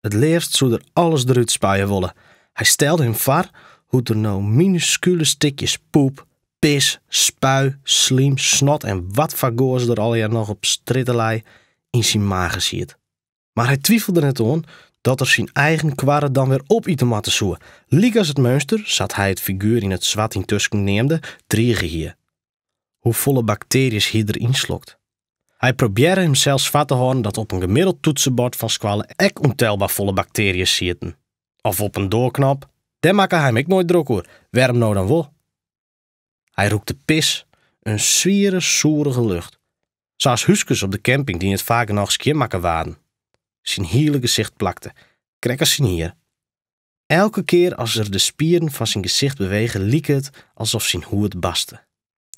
It leafst soe er alles derút spuie wolle. Hy stelde him foar hoe't der no minuskule stikjes poep, pis, spui, slym, snot en watfoar gaos der allegear noch op strjitte lei yn syn mage siet. Mar hy twifelde der net oan dat er syn eigen kwarre dan wer opite moatte soe, lykas it meunster, sa't hy it figuer yn it swart yntusken neamde, drige hie. Hoefolle baktearjes hie er ynslokt? Hy probearre himsels foar te hâlden dat op in gemiddeld toetsenbord fan skoalle ek ûntelber folle baktearjes sieten. Of op in doarknop. Dêr makke hy him ek noait drok oer, wêrom no dan wol? Hy rûkte pis, in swiere, soerige lucht. Sa as húskes op de camping dy't net faak genôch skjinmakke waarden. Syn hiele gesicht plakte, krekt as syn hier. Elke kear as er de spieren fan syn gesicht bewege like it alsof syn hûd barste.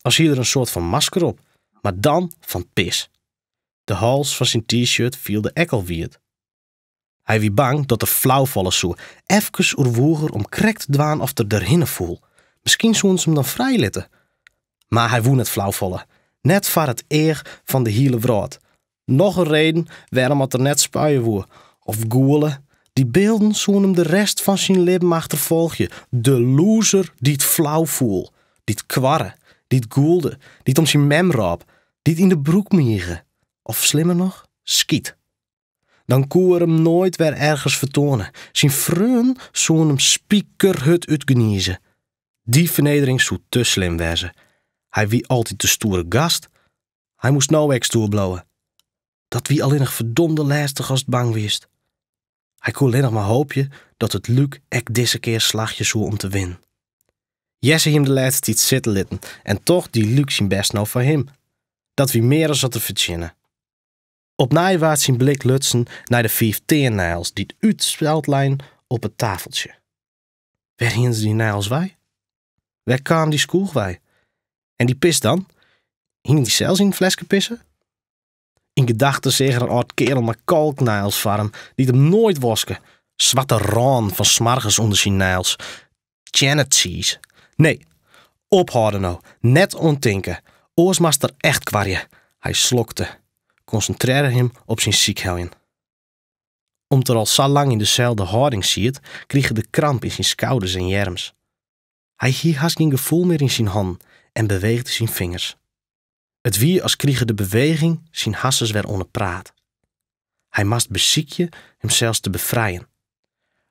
As hie er in soart fan masker op, mar dan fan pis. De hals fan syn T-shirt fielde ek al wiet. Hy wie bang dat er flau falle soe. Efkes oerwoech er om krekt te dwaan oft er derhinne foel. Miskien soenen se him dan frijlitte. Mar hy woe net flau falle. Net foar it each fan de hiele wrâld. Noch in reden wêrom at er net spuie woe. Of gûle. Dy bylden soene him de rest fan syn libben achterfolgje. De loser dy't flau foel. Dy't kwarre. Dy't gûlde. Dy't om syn mem rôp. Dy't yn de broek mige. Of slimmer noch, skyt. Dan koe er him noait wer ergens fertoane. Syn freonen soene him spikerhurd útgnize. Dy fernedering soe te slim wêze. Hy wie altyd de stoere gast. Hy moast no ek stoer bliuwe. Dat wie allinnich ferdomde lêstich ast bang wiest. Hy koe allinnich mar hoopje dat it Luuk ek dizze kear slagje soe om te winnen. Jesse hie him de lêste tiid sitte litten en toch die Luuk syn bêst no foar him. Dat wie mear as wat er fertsjinne. Opnij waard syn blik lutsen nei de fiif teanneils dy't útspeld lein op it tafeltsje. Wêr hiene se dy neils wei? Wêr kaam dy skoech wei? En dy pis dan? Hiene dy sels yn in fleske pisse? Yn gedachten seach er in âld kearel mei kalkneils foar him, dy't him noait waske. Swarte rânen fan smoargens ûnder syn neils. Tsjennetsiis. Nee, ophâlde no. Net oan tinke. Oars moast er echt kwarje. Hy slokte. Konsintrearre him op syn sykheljen. Om't er al sa lang yn deselde hâlding siet, krige er kramp yn syn skouders en earms. Hy hie hast gjin gefoel mear yn syn hannen en beweegde syn fingers. It wie as krige de beweging syn harsens wer oan 'e praat. Hy moast besykje himsels te befrijen.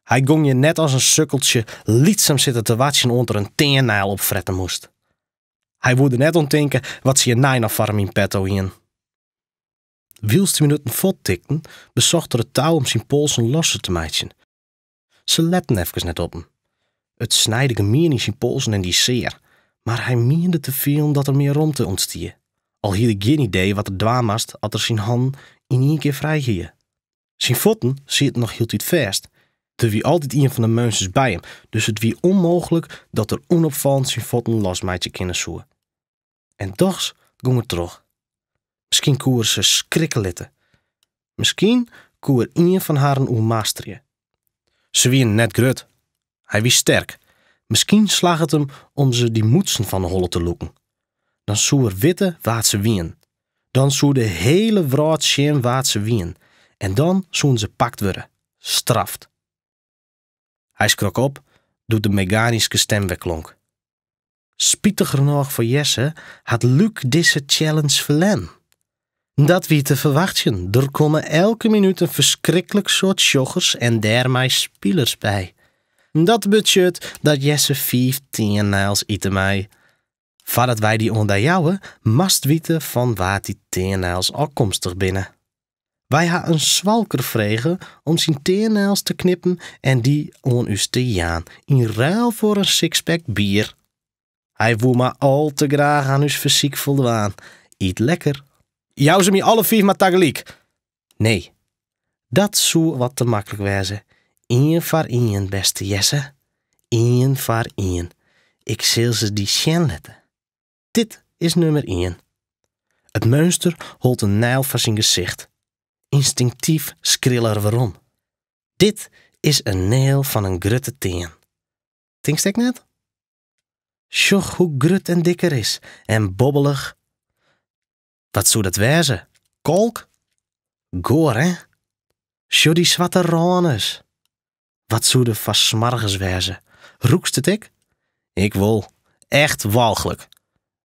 Hy gong hjir net as in sukkeltsje lytsum sitte te wachtsjen oant er in teanneil opfrette moast. Hy woe der net oan tinke wat se hjirnei noch foar him yn petto hienen. Wylst de minuten fuorttikten, besocht er it tou om syn polsen losser te meitsjen. Se letten efkes net op him. It snijde gemien yn syn polsen en die sear, mar hy miende te fielen dat der mear romte ûntstie. Al hie er gjin idee wat er dwaan moast as er syn hannen yn ien kear frij hie. Syn fuotten sieten noch hieltyd fêst. Der wie altyd ien fan de meunsters by him, dus it wie ûnmooglik dat er ûnopfallend syn fuotten losmeitsje kinne soe. En dochs gong er troch. Miskien koe er se skrikke litte. Miskien koe er ien fan harren oermasterje. Se wienen net grut. Hy wie sterk. Miskien slagge it him om se dy mûtsen fan 'e holle te lûken. Dan soe er witte wa't se wienen. Dan soe de hiele wrâld sjen wa't se wienen. En dan soenen se pakt wurde. Straft. Hy skrok op doe't de meganyske stem wer klonk. Spitigernôch foar Jesse hat Luuk dizze challenge ferlern. Dat wie te ferwachtsjen, der komme elke minút in ferskriklik soad sjoggers en dêrmei spilers by. Dat betsjut dat Jesse fiif teanneils ite mei. Foardat wy dy oan dy jouwe, moatst witte fan wa't dy teanneils ôfkomstich binne. Wy ha in swalker frege om syn teanneils te knippen en dy oan ús te jaan yn ruil foar in sixpack bier. Hy woe mar al te graach aan ús fersyk foldwaan. Yt lekker. Jou se my alle fiif mar tagelyk. Nee, dat soe wat te maklik wêze. Ien foar ien, bêste Jesse. Ien foar ien. Ik sil se dy sjen litte. Dit is nûmer ien. It meunster hold in neil foar syn gesicht. Ynstinktyf skrille er werom. Dit is in neil fan in grutte tean. Tinkst ek net? Sjoch hoe grut en dik er is en bobbelich. Wat soe dat wêze? Kalk? Goar, hè? Sjoch dy swarte rânes. Wat soe der foar smoargens wêze? Rûkst it ek? Ik wol. Echt walchlik.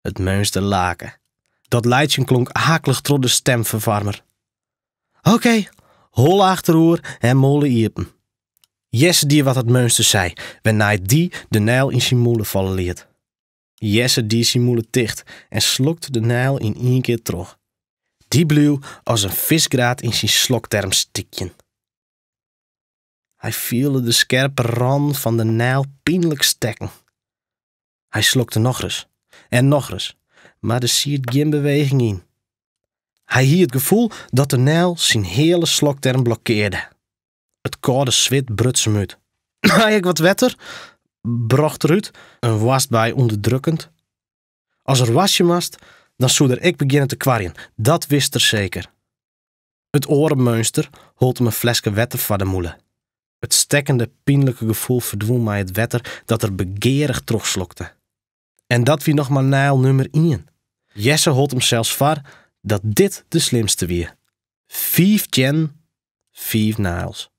It meunster lake. Dat laitsjen klonk aaklich troch de stimferfoarmer. Oké, holle achteroer en mûle iepen. Jesse die wat it meunster sei, wêrnei't dy de neil yn syn mûle falle liet. Jesse die syn mûle ticht en slokte de neil yn ien kear troch. Dy bleau as in fiskgraat yn syn slokterm stykjen. Hy fielde de skerpe rânen fan de neil pynlik stekken. Hy slokte nochris en nochris, mar der siet gjin beweging yn. Hy hie it gefoel dat de neil syn hiele slokterm blokkearde. It kâlde swit bruts him út. Mei ik wat wetter? brocht er út, in hoastbui ûnderdrukkend. As er hoastje moast, dan soe er ek begjinne te kwarjen, dat wist er seker. It oare meunster hold him in fleske wetter foar de mûle. It stekkende, pynlike gefoel ferdwûn mei it wetter dat er begearich trochslokte. En dat wie noch mar neil nûmer ien. Jesse hold himsels foar dat dit de slimste wie. Fiif teannen, fiif neils.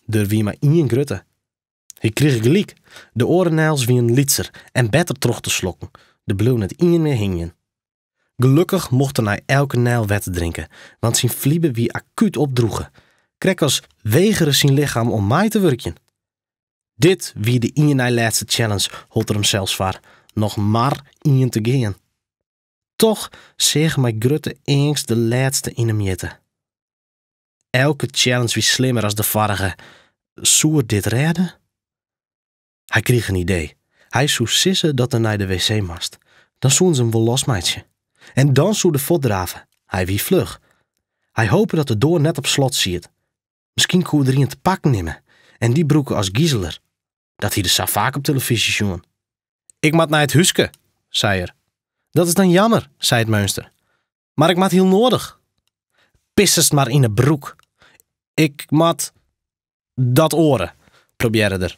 Der wie mar ien grutte. Hy krige gelyk, de oare neils wienen lytser en better troch te slokken. Der bleau net ien mear hingjen. Gelokkich mocht er nei elke nijl wetter drinke, want syn flibe wie akút opdroege, krekt as wegere syn lichem om mei te wurkjen. Dit wie de ien nei lêste challenge, hold er himsels foar. Noch mar ien te gean. Toch seach er mei grutte eangst de lêste yn 'e mjitte. Elke challenge wie slimmer as de foarige. Soe er dit rêde? Hy krige in idee. Hy soe sizze dat er nei de wc moast. Dan soene se him wol losmeitsje. En dan soe er fuortdrave. Hy wie fluch. Hy hope dat de doar net op slot siet. Miskien koe er ien te pakken nimme en dy brûke as gizeler. Dat hie er sa faak op telefyzje sjoen. Ik moat nei it húske, sei er. Dat is dan jammer, sei it meunster. Mar ik moat hiel noadich. Pissest mar yn 'e broek. Ik moat dat oare, probearre er.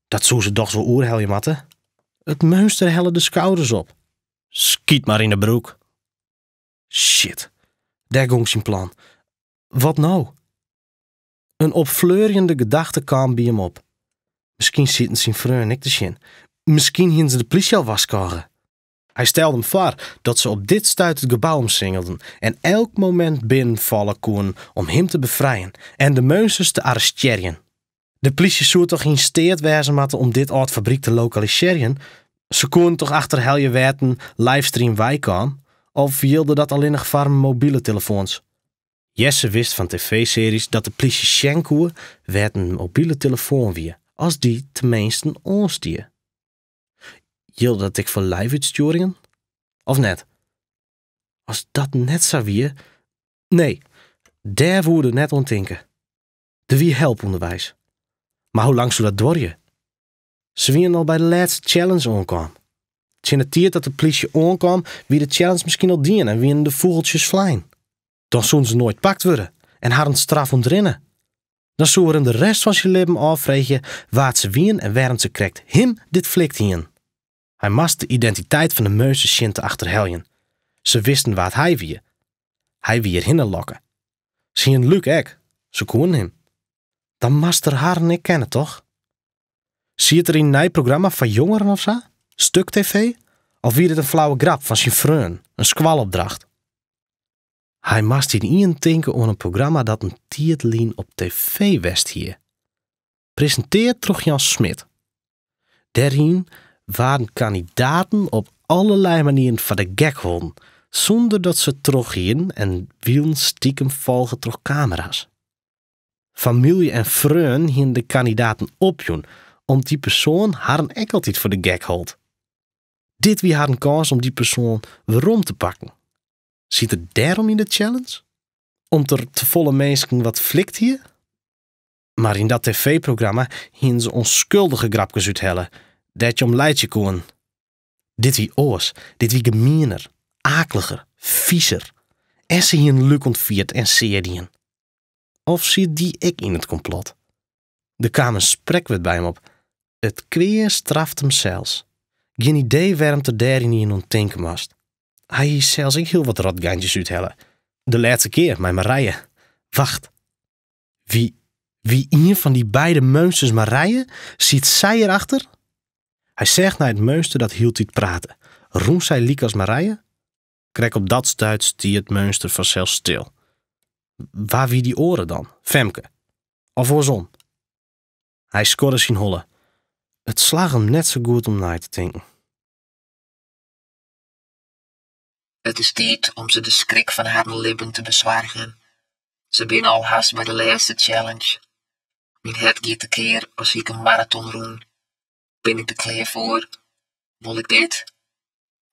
Dat soe se dochs wol oerhelje moatte. It meunster helle de skouders op. Skyt mar yn 'e broek. Shit, dêr gong syn plan. Wat no? In opfleurjende gedachte kaam by him op. Miskien sieten syn freonen ek te sjen. Miskien hiene se de plysje al warskôge. Hy stelde him foar dat se op dit stuit it gebou omsingelden en elk momint binnenfalle koenen om him te befrijen en de meunsters te arrestearjen. De plysje soe toch yn steat wêze moatte om dit âld fabryk te lokalisearjen? Se koenen toch achterhelje wêr't in livestream weikaam? Of jilde dat allinnich foar mobile telefoans? Jesse wist fan tv-searjes dat de plysje sjen koe wêr't in mobile telefoan wie, as dy teminsten oanstie. Jilde dat ek foar live-útstjoeringen? Of net? As dat net sa wie, nee, dêr woe er net oan tinke. Der wie help ûnderweis. Mar hoe lang soe dat duorje? Se wienen al by de lêste challenge oankaam. Tsjin de tiid dat de plysje oankaam, wie de challenge miskien al dien en wienen de fûgeltsjes flein. Dan soenen se noait pakt wurde en harren straf ûntrinne. Dan soe er him de rest fan syn libben ôffreegje wa't se wienen en wêrom't se krekt him dit flikt hienen. Hy moast de identiteit fan de meunsters sjen te achterheljen. Se wisten wa't hy wie. Hy wie hjirhinne lokke. Se hienen Luc ek. Se koenen him. Dan moast er harren ek kenne, toch? Siet er yn in nij programma foar jongeren of sa? Stuk TV? Of wie dit in flauwe grap fan syn freon, in skoalopdracht? Hy moast ynienen tinke oan in programma dat in tiid lyn op TV west hie. Presinteard troch Jan Smit. Dêryn waarden kandidaten op allerlei manieren foar de gek holden, sûnder dat se it troch hienen en wilens stikem folge troch kamera's. Famylje en freonen hienen de kandidaten opjûn, om't dy persoan harren ek altyd foar de gek hold. Dit wie harren kâns om dy persoan werom te pakken. Siet er dêrom yn de challenge? Om't er tefolle minsken wat flikt hie? Mar yn dat tv-programma hienen se onskuldige grapkes úthelle, dêr't je om laitsje koenen. Dit wie oars, dit wie gemiener, aakliger, fizer. En se hienen Luc ûntfierd en sear dien. Of siet dy ek yn it komplot? Der kaam in sprekwurd by him op, It kwea straft himsels. Gjin idee wêrom't er dêr ynienen oan tinke moast. Hy hie sels ek hiel wat rotgeintjes úthelle. De lêste kear mei Marije. Wacht. Wie, wie ien fan dy beide meunsters Marije? Siet sy hjirachter? Hy seach nei it meunster dat hieltyd prate. Rûn sy lykas Marije? Krekt op dat stuit stie it meunster fansels stil. Wa wie dy oare dan? Femke? Of oarsom? Hy skodde syn holle. It slagge him net sa goed om nei te tinken.
It is tiid om se de skrik fan harren libben te besoargjen. Se binne al hast by de lêste challenge. Myn hert giet tekear as hie ik in maraton rûn. Bin ik der klear foar? Wol ik dit?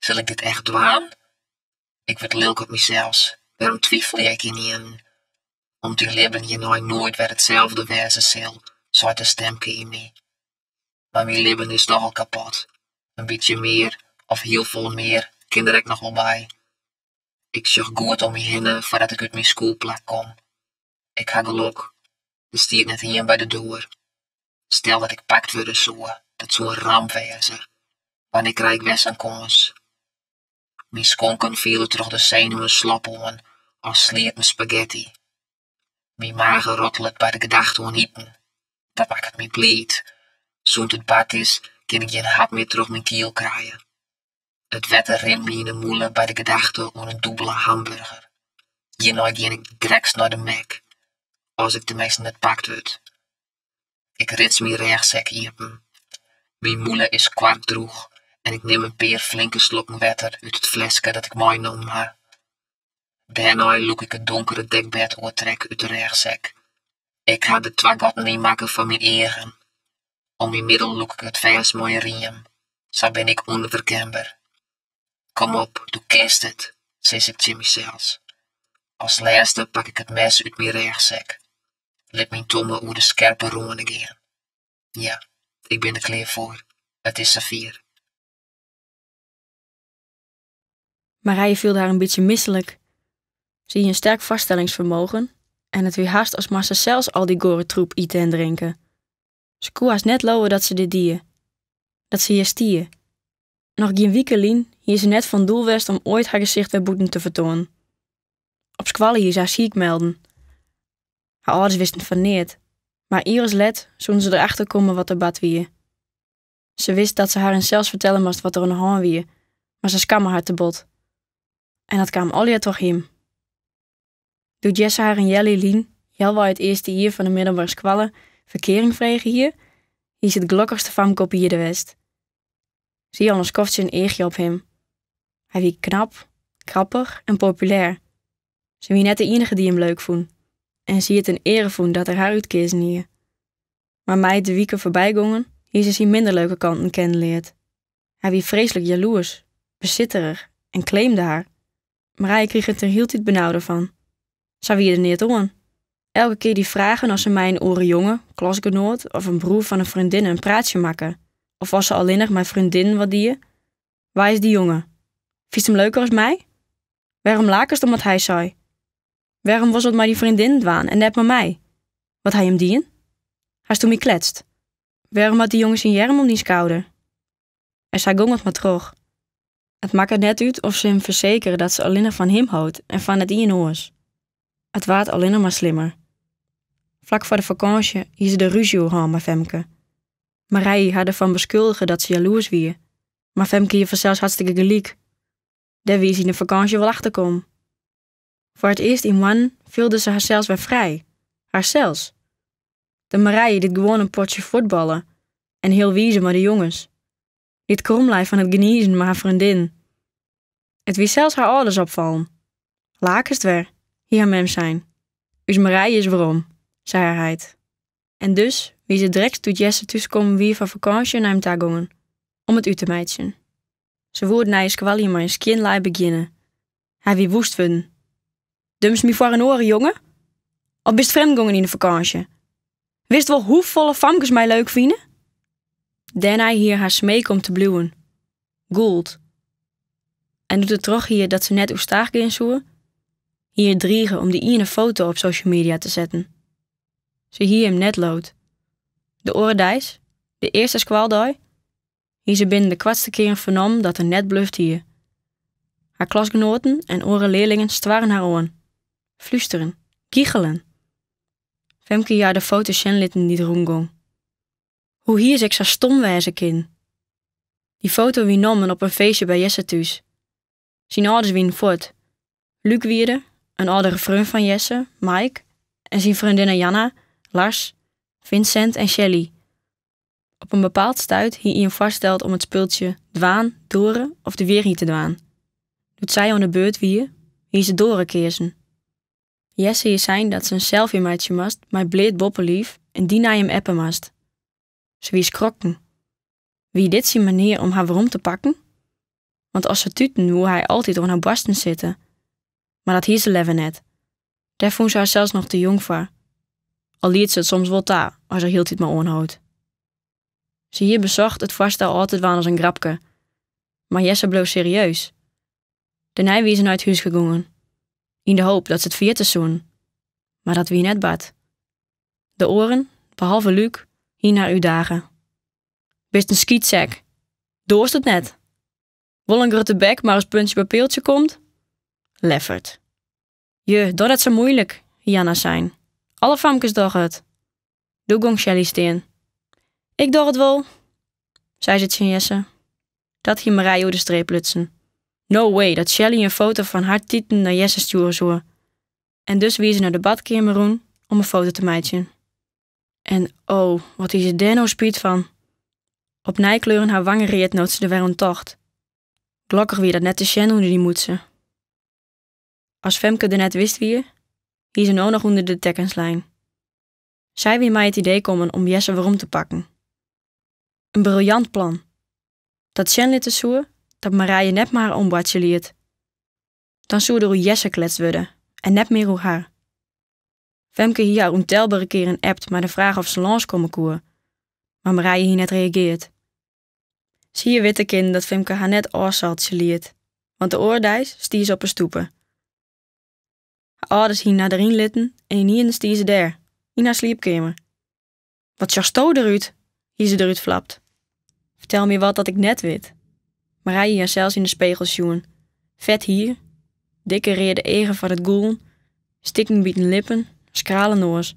Sil ik dit echt dwaan? Ik wurd lilk op mysels. Wêrom twifelje ik ynienen? Om't dyn libben hjirnei noait wer itselde wêze sil, seit in stimke yn my. Mar myn libben is toch al kapot. In bytsje mear of hiel folle mear kin der ek noch wol by. Ik sjoch goed om my hinne foardat ik út myn skûlplak kom. Ik ha gelok, der stiet net ien by de doar. Stel dat ik pakt wurde soe, dat soe in ramp wêze. Wannear krij ik wer sa'n kâns? Myn skonken fiele troch de senuwen slop oan as slierten spagetty. Myn mage rottelet by de gedachte oan iten. Dat makket my bliid. Sûnt it bard is, kin ik gjin hap mear troch myn kiel krije. It wetter rint my yn 'e mûle by de gedachte oan in dûbele hamburger. Hjirnei gean ik drekst nei de Mac, as ik teminsten net pakt wurd. Ik rits myn rêchsek iepen. Myn mûle is koarkdrûch en ik nim in pear flinke slokken wetter út it fleske dat ik meinommen ha. Dêrnei lûk ik it donkere dekbêd-oertrek út de rêchsek. Ik ha der twa gatten yn makke foar myn eagen. Om myn middel lûk ik it fêst mei in riem. Sa bin ik ûnwerkenber. Kom op, do kinst it, sis ik tsjin mysels. As lêste pak ik it mes út myn rêchsek. Lit myn tomme oer de skerpe râne gean. Ja, ik bin der klear foar. It is safier.
Marije fielde har in bytsje mislik. Se hie in sterk foarstellingsfermogen en it wie hast as moast se sels al dy goare troep ite en drinke. Se koe hast net leauwe dat se dit die. Dat se hjir stie. Noch gjin wike lyn hie se net fan doel west om oait har gesicht wer bûten te fertoanen. Op skoalle hie se har siik melden. Har âlders wisten fan neat, mar ier as let soene se derachter komme wat der bard wie. Se wist dat se harren sels fertelle moast wat der oan de hân wie, mar se skamme har te bot. En dat kaam allegear troch him. Doe't Jesse har in healjier lyn, healwei it earste jier fan de middelbere skoalle, ferkearing frege hie, hie se it gelokkichste famke op ierde west. Se hie al in skoftsje in eachje op him. Hy wie knap, grappich en populêr. Se wie net de iennige dy't him leuk fûn. En se hie it in eare fûn dat er har útkeazen hie. Mar mei't de wiken foarby gongen, hie se syn minder leuke kanten kennen leard. Hy wie freeslik jaloers, besitterich en claimde har. Marije krige it der hieltyd benauder fan. Sa wie der neat oan. Elke kear dy fragen as se mei in oare jonge, klasgenoat of in broer fan in freondinne in praatsje makke, of as se allinnich mei freondinnen wat die, Wa is dy jonge? Fynst him leuker as my? Wêrom lakest om wat hy sei? Wêrom wolst wat mei dyn freondinnen dwaan en net mei my? Wat ha jim dien? Hasto my kletst? Wêrom hat dy jonge syn earm om dyn skouder? En sa gong it mar troch. It makke net út of se him fersekere dat se allinnich fan him hold en fan net ien oars. It waard allinnich mar slimmer. Flak foar de fakânsje hie se der rúzje oer hân mei Femke. Marije hie har derfan beskuldige dat se jaloers wie, mar Femke hie fansels hartstikke gelyk. Dêr wie se yn de fakânsje wol achter kommen. Foar it earst yn moannen fielde se harsels wer frij. Harsels. De Marije dy't gewoan in potsje fuotballe en heal wize mei de jonges. Dy't krom lei fan it gnizen mei har freondinnen. It wie sels har âlders opfallen. Lakest wer, hie har mem sein. Us Marije is werom, sei har heit. En dus wie se drekt doe't Jesse thúskommen wie fan fakânsje nei him ta gongen, om it út te meitsjen. Se woe it nije skoaljier mei in skjin lei begjinne. Hy wie woest wurden. Dumst my foar in oare jonge? Of bist frjemd gongen yn de fakânsje? Witst wol hoefolle famkes my leuk fine? Dêrnei hie er har smeke om te bliuwen. Gûld. En doe't er troch hie dat se net oerstaach gean soe, hie er drige om dy iene foto op social media te setten. Se hie him net loot. De oare deis, de earste skoaldei, hie se binnen de koartste kearen fernommen dat er net bluft hie. Har klasgenoaten en oare learlingen stoarren har oan, flústeren, gichelen. Femke hie har de foto sjen litten dy't rûngong. Hoe hie se ek sa stom wêze kinnen? Dy foto wie nommen op in feestje by Jesse thús. Syn âlders wienen fuort. Luc wie der, in âldere freon fan Jesse, Mike, en syn freondinne Janna, Lars, Vincent en Shelley. Op in bepaald stuit hie ien foarsteld om it spultsje Dwaan, Doare of de Wierheid te dwaan. Doe't sy oan de beurt wie, hie se Doare keazen. Jesse hie sein dat se in selfie meitsje moast mei bleat boppeliif en dy nei him appe moast. Se wie skrokken. Wie dit syn manier om har werom te pakken? Want as se tuten woe hy altyd oan har boarsten sitte. Mar dat hie se leaver net. Dêr fûn se harsels noch te jong foar. Al liet se it soms wol ta as er hieltyd mar oanhold. Se hie besocht it foarstel ôf te dwaan as in grapke, mar Jesse bleau serieus. Dêrnei wie se nei it húske gongen, yn de hoop dat se it ferjitte soenen. Mar dat wie net bard. De oaren, behalve Luc, hiene har útdage. Bist in skytsek. Doarst it net. Wol in grutte bek, mar as puntsje by pealtsje komt? Leffert. Je, doch net sa muoilik, hie Janna sein. Alle famkes dogge it. Doe gong Shelley stean. Ik doch it wol, sei se tsjin Jesse. Dat hie Marije oer de streep lutsen. No way dat Shelley in foto fan har titen nei Jesse stjoere soe. En dus wie se nei de badkeamer rûn om in foto te meitsjen. En oh, wat hie se dêr no spyt fan. Opnij kleuren har wangen read no't se der wer oan tocht. Gelokkich wie dat net te sjen ûnder dy mûtse. As Femke der net west wie, hie se no noch ûnder de tekkens lein. Sy wie mei it idee kommen om Jesse werom te pakken. In briljant plan. Dat sjen litte soe dat Marije net mei har omboartsje liet. Dan soe der oer Jesse kletst wurde en net mear oer har. Femke hie har ûntelbere kearen appt mei de fraach oft se lânskomme koe, mar Marije hie net reageard. Se hie witte kinnen dat Femke har net ôfsaltsje liet, want de oare deis stie se op 'e stoepe. Har âlders hiene har deryn litten en ynienen stie se dêr, yn har sliepkeamer. Wat sjochsto derút? hie se derút flapt. Fertel my wat dat ik net wit. Marije hie harsels yn de spegel sjoen. Fet hier, dikke reade eagen fan it gûlen, stikken biten lippen, skrale noas.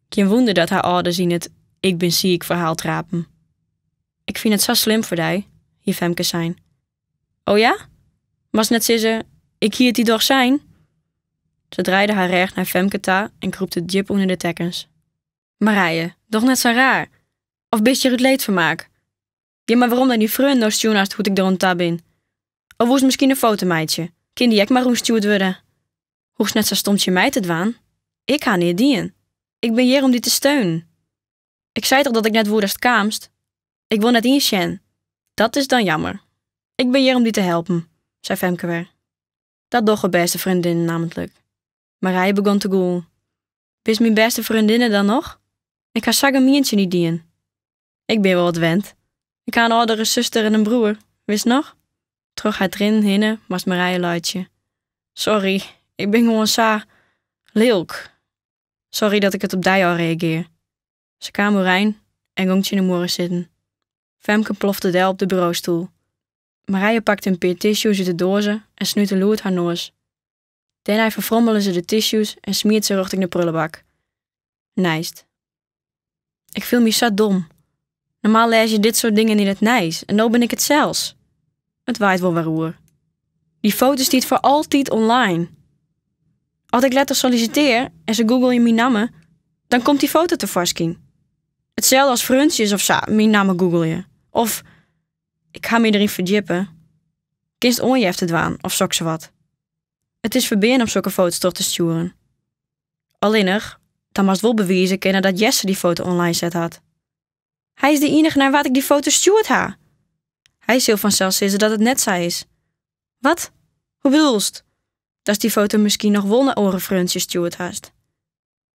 Gjin wûnder dat har âlders yn it 'ik bin siik'-ferhaal trapen. Ik fyn it sa slim foar dy, hie Femke sein. O ja? Moatst net sizze, ik hie it dy dochs sein? Se draaide har rêch nei Femke ta en krûpte djip ûnder de tekkens. Marije, doch net sa raar. Of bist hjir út leedfermaak? Gean mar werom nei dyn freon no'tst sjoen hast hoe't ik deroan ta bin. Of woest miskien in foto meitsje? Kin dy ek mar rûnstjoerd wurde? Hoechst net sa stom tsjin my te dwaan. Ik ha neat dien. Ik bin hjir om dy te steunen. Ik sei toch dat ik net woe datst kaamst? Ik wol net iens sjen. Dat is dan jammer. Ik bin hjir om dy te helpen, sei Femke wer. Dat dogge bêste freondinnen nammentlik. Marije begûn te gûlen. Bist myn bêste freondinne dan noch? Ik ha sa gemien tsjin dy dien. Ik bin wol wat wend. Ik ha in âldere suster en in broer, witst noch? Troch har triennen hinne moast Marije laitsje. Sorry, ik bin gewoan sa lilk. Sorry dat ik it op dy ôfreagear. Se kaam oerein en gong tsjin de muorre sitten. Femke plofte del op de burostoel. Marije pakte in pear tissues út de doaze en snute lûd har noas. Dêrnei ferfrommele se de tissues en smiet se rjochting de prullebak. Neist. Ik fiel my sa dom. Normaal lês je dit soart dingen yn it nijs en no bin ik it sels. It waait wol wer oer. Dy foto stiet foar altyd online. As ik letter sollisitear en se googelje myn namme, dan komt dy foto tefoarskyn. Itselde as freontsjes of sa myn namme googelje. Of ik ha my deryn ferdjippe. Kinst oanjefte dwaan of soksawat. It is ferbean om sokke foto's troch te stjoeren. Allinnich, dan moatst wol bewize kinne dat Jesse dy foto online set hat. Hy is de ienige nei wa't ik dy foto stjoerd ha. Hy sil fansels sizze dat it net sa is. Wat? Hoe bedoelst? Datst dy foto miskien noch wol nei oare freontsjes stjoerd hast.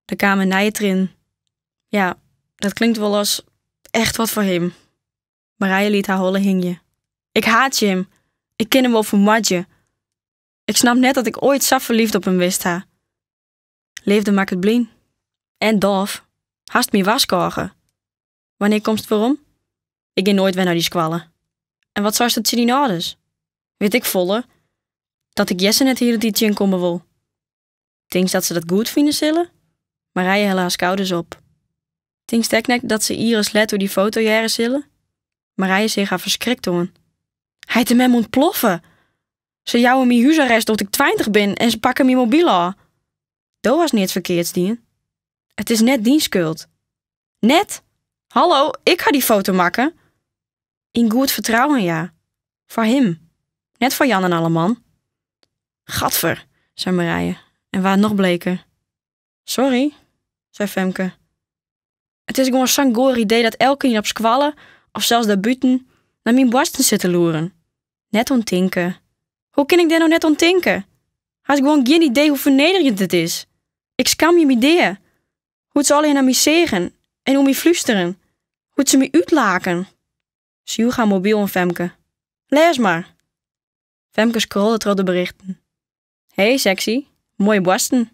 Der kamen nije triennen. Ja, dat klinkt wol as echt wat foar him. Marije liet har holle hingje. Ik haatsje him. Ik kin him wol fermoardzje. Ik snap net dat ik oait sa ferliefd op him west ha. Leafde makket blyn. En dôf. Hast my warskôge. Wannear komst werom? Ik gean noait wer nei dy skoalle. En wat seist tsjin dyn âlders? Wit ik folle. Dat ik Jesse net hiele tiid tsjinkomme wol. Tinkst dat se dat goed fine sille? Marije helle har skouders op. Tinkst ek net dat se ier as let oer dy foto hearre sille? Marije seach har ferskrikt oan. Heit en mem ûntploffe! Se jouwe my húsarrest oant ik 20 bin en se pakke myn mobyl ôf. Do hast neat ferkeards dien. It is net dyn skuld. Net? Hallo, ik ha dy foto makke. Yn goed fertrouwen, ja. Foar him. Net foar Jan en alleman. Gadver, sei Marije en waard noch bleker. Sorry, sei Femke. It is gewoan sa'n goar idee dat elkenien op skoalle of sels dêrbûten nei myn boarsten sit te loeren. Net oan tinke. Hoe kin ik dêr no net oan tinke? Hast gewoan gjin idee hoe fernederjend it is. Ik skamje my dea. Hoe't se allegear nei my seagen en oer my flústeren. Hoe't se my útlaken. Se joech har mobyl oan Femke. Lês mar. Femke scrolde troch de berichten. Hey sexy, moaie boarsten.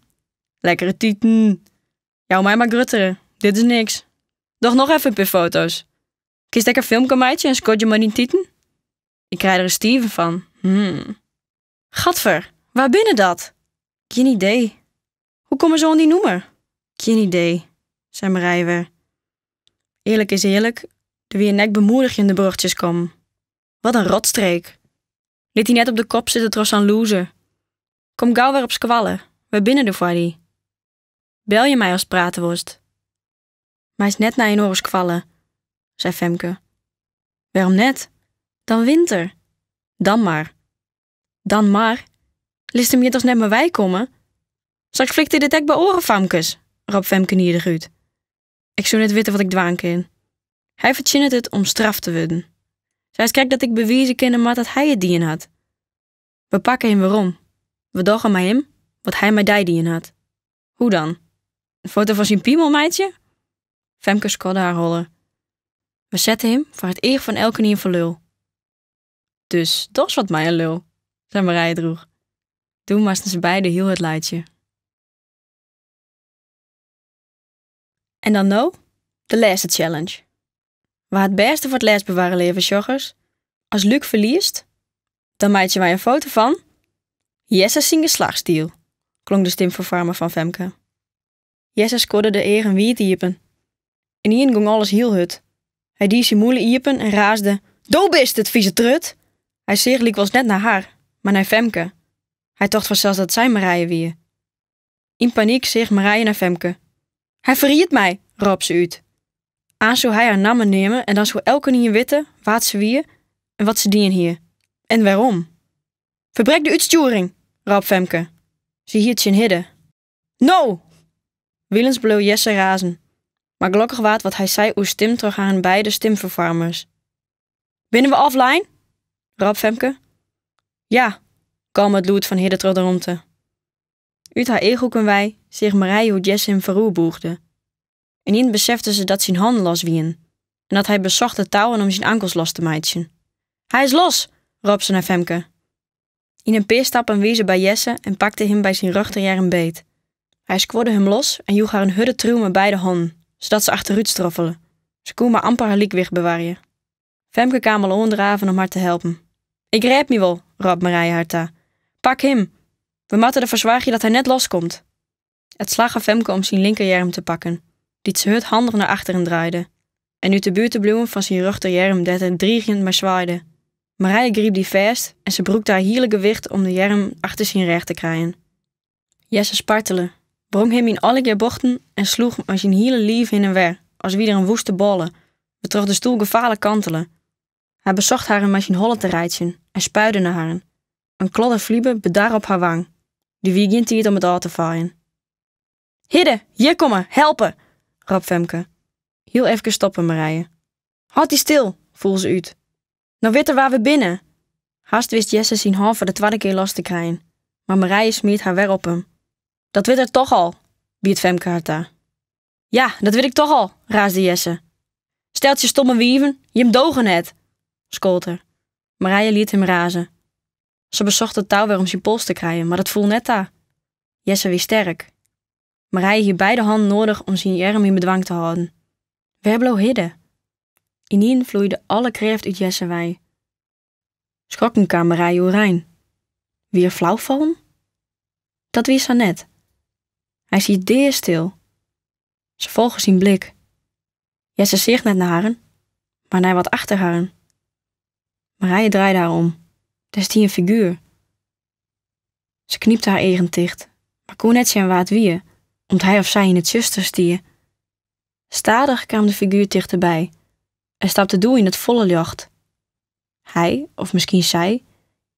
Lekkere titen. Jou my mar gruttere, dit is niks. Doch noch even in pear foto's. Kinst ek in filmke meitsje en skodzje mei dyn titen? Ik krij der in stive fan. Hmm. Gadver, wa binne dat? Gjin idee. Hoe komme se oan dyn nûmer? Gjin idee, sei Marije wer. Earlik is earlik, der wiene ek bemoedigjende berjochtsjes kommen. Wat in rotstreek. Lit dy net op de kop sitte troch sa'n loser. Kom gau wer op skoalle, wy binne der foar dy. Belje my ast prate wolst. Meist net nei in oare skoalle, sei Femke. Wêrom net? Dan wint er. Dan mar. Dan mar? Litst him hjir dochs net mei weikomme? Straks flikt er dit ek by oare famkes, rôp Femke nidich út. Ik soe net witte wat ik dwaan kin. Hy fertsjinnet it om straft te wurden. Seist krekt dat ik bewize kinne moat dat hy it dien hat. We pakke him werom. We dogge mei him wat hy mei dy dien hat. Hoe dan? In foto fan syn piemel meitsje? Femke skodde har holle. We sette him foar it each fan elkenien foar lul. Dus dochs wat mei in lul, sei Marije drûch. Doe moasten se beide hiel hurd laitsje. En dan no de lêste challenge. We ha it bêste foar it lêst bewarre, leave sjoggers. As Luc ferliest, dan meitsje wy in foto fan Jesse syn geslachtsdiel, klonk de stimferfoarmer fan Femke. Jesse skodde de eagen wiid iepen. Ynienen gong alles hiel hurd. Hy die syn mûle iepen en raasde, Do bist it, fize trut! Hy seach lykwols net nei har, mar nei Femke. Hy tocht fansels dat sy Marije wie. Yn panyk seach Marije nei Femke. Hy ferriedt my! rôp se út. Aanst soe hy har namme neame en dan soe elkenien witte wa't se wie en wat se dien hie. En wêrom. Ferbrek de útstjoering! rôp Femke. Se hie it tsjin Hidde. No! Wilens bleau Jesse razen. Mar gelokkich waard wat hy sei oerstimd troch harren beide stimferfoarmers. Binne we offline? rôp Femke. Ja, galme it lûd fan Hidde troch de romte. Ut har eachhoeken wei seach Marije hoe't Jesse him foaroerbûgde. Ynienen besefte se dat syn hannen los wienen en dat hy besocht de touwen om syn ankels los te meitsjen. Hy is los! rôp se nei Femke. Yn in pear stappen wie se by Jesse en pakte him by syn rjochterearm beet. Hy skuorde him los en joech har in hurde triuw mei beide hannen, sadat se achterút stroffele. Se koe mar amper har lykwicht bewarje. Femke kaam al oandraven om har te helpen. Ik rêd my wol, rôp Marije har ta. Pak him! We moatte derfoar soargje dat hy net loskomt. It slagge Femke om syn linkerearm te pakken, dy't se hurd handich nei achteren draaide, en út de buert te bliuwen fan syn rjochterearm dêr't er driigjend mei swaaide. Marije griep dy fêst en se brûkte har hiele gewicht om de earm achter syn rêch te krijen. Jesse spartele, wrong him yn allegear bochten en sloech mei syn hiele liif hinne en wer, as wie er in woeste bolle, wêrtroch't de stoel gefaarlik kantele. Hy besocht harren mei syn holle te reitsjen en spuide nei harren. In klodder flibe bedarre op har wang. Der wie gjin tiid om it ôf te faaien. Hidde, hjir komme, helpe! rôp Femke. Hiel efkes stoppe Marije. Hâld dy stil, foel se út. No wit er wa we binne! Hast wist Jesse syn hân foar de twadde kear los te krijen, mar Marije smiet har wer op him. Dat wit er toch al, biet Femke har ta. Ja, dat wit ik toch al, raasde Jesse. Steltsje stomme wieven, jim doge net, skold er. Marije liet him raze. Se besocht it tou wer om syn pols te krijen, mar dat foel net ta. Jesse wie sterk. Marije hie beide hannen noadich om syn earm yn bedwang te hâlden. Wêr bleau Hidde? Ynienen floeide alle krêft út Jesse wei. Skrokken kaam Marije oerein. Wie er flau fallen? Dat wie sa net. Hy siet deastil. Se folge syn blik. Jesse seach net nei harren, mar nei wat achter harren. Marije draaide har om. Dêr stie in figuer. Se knypte har eagen ticht, mar koe net sjen wa't it wie, om't hy of sy yn it tsjuster stie. Stadich kaam de figuer tichterby en stapte doe yn it folle ljocht. Hy, of miskien sy,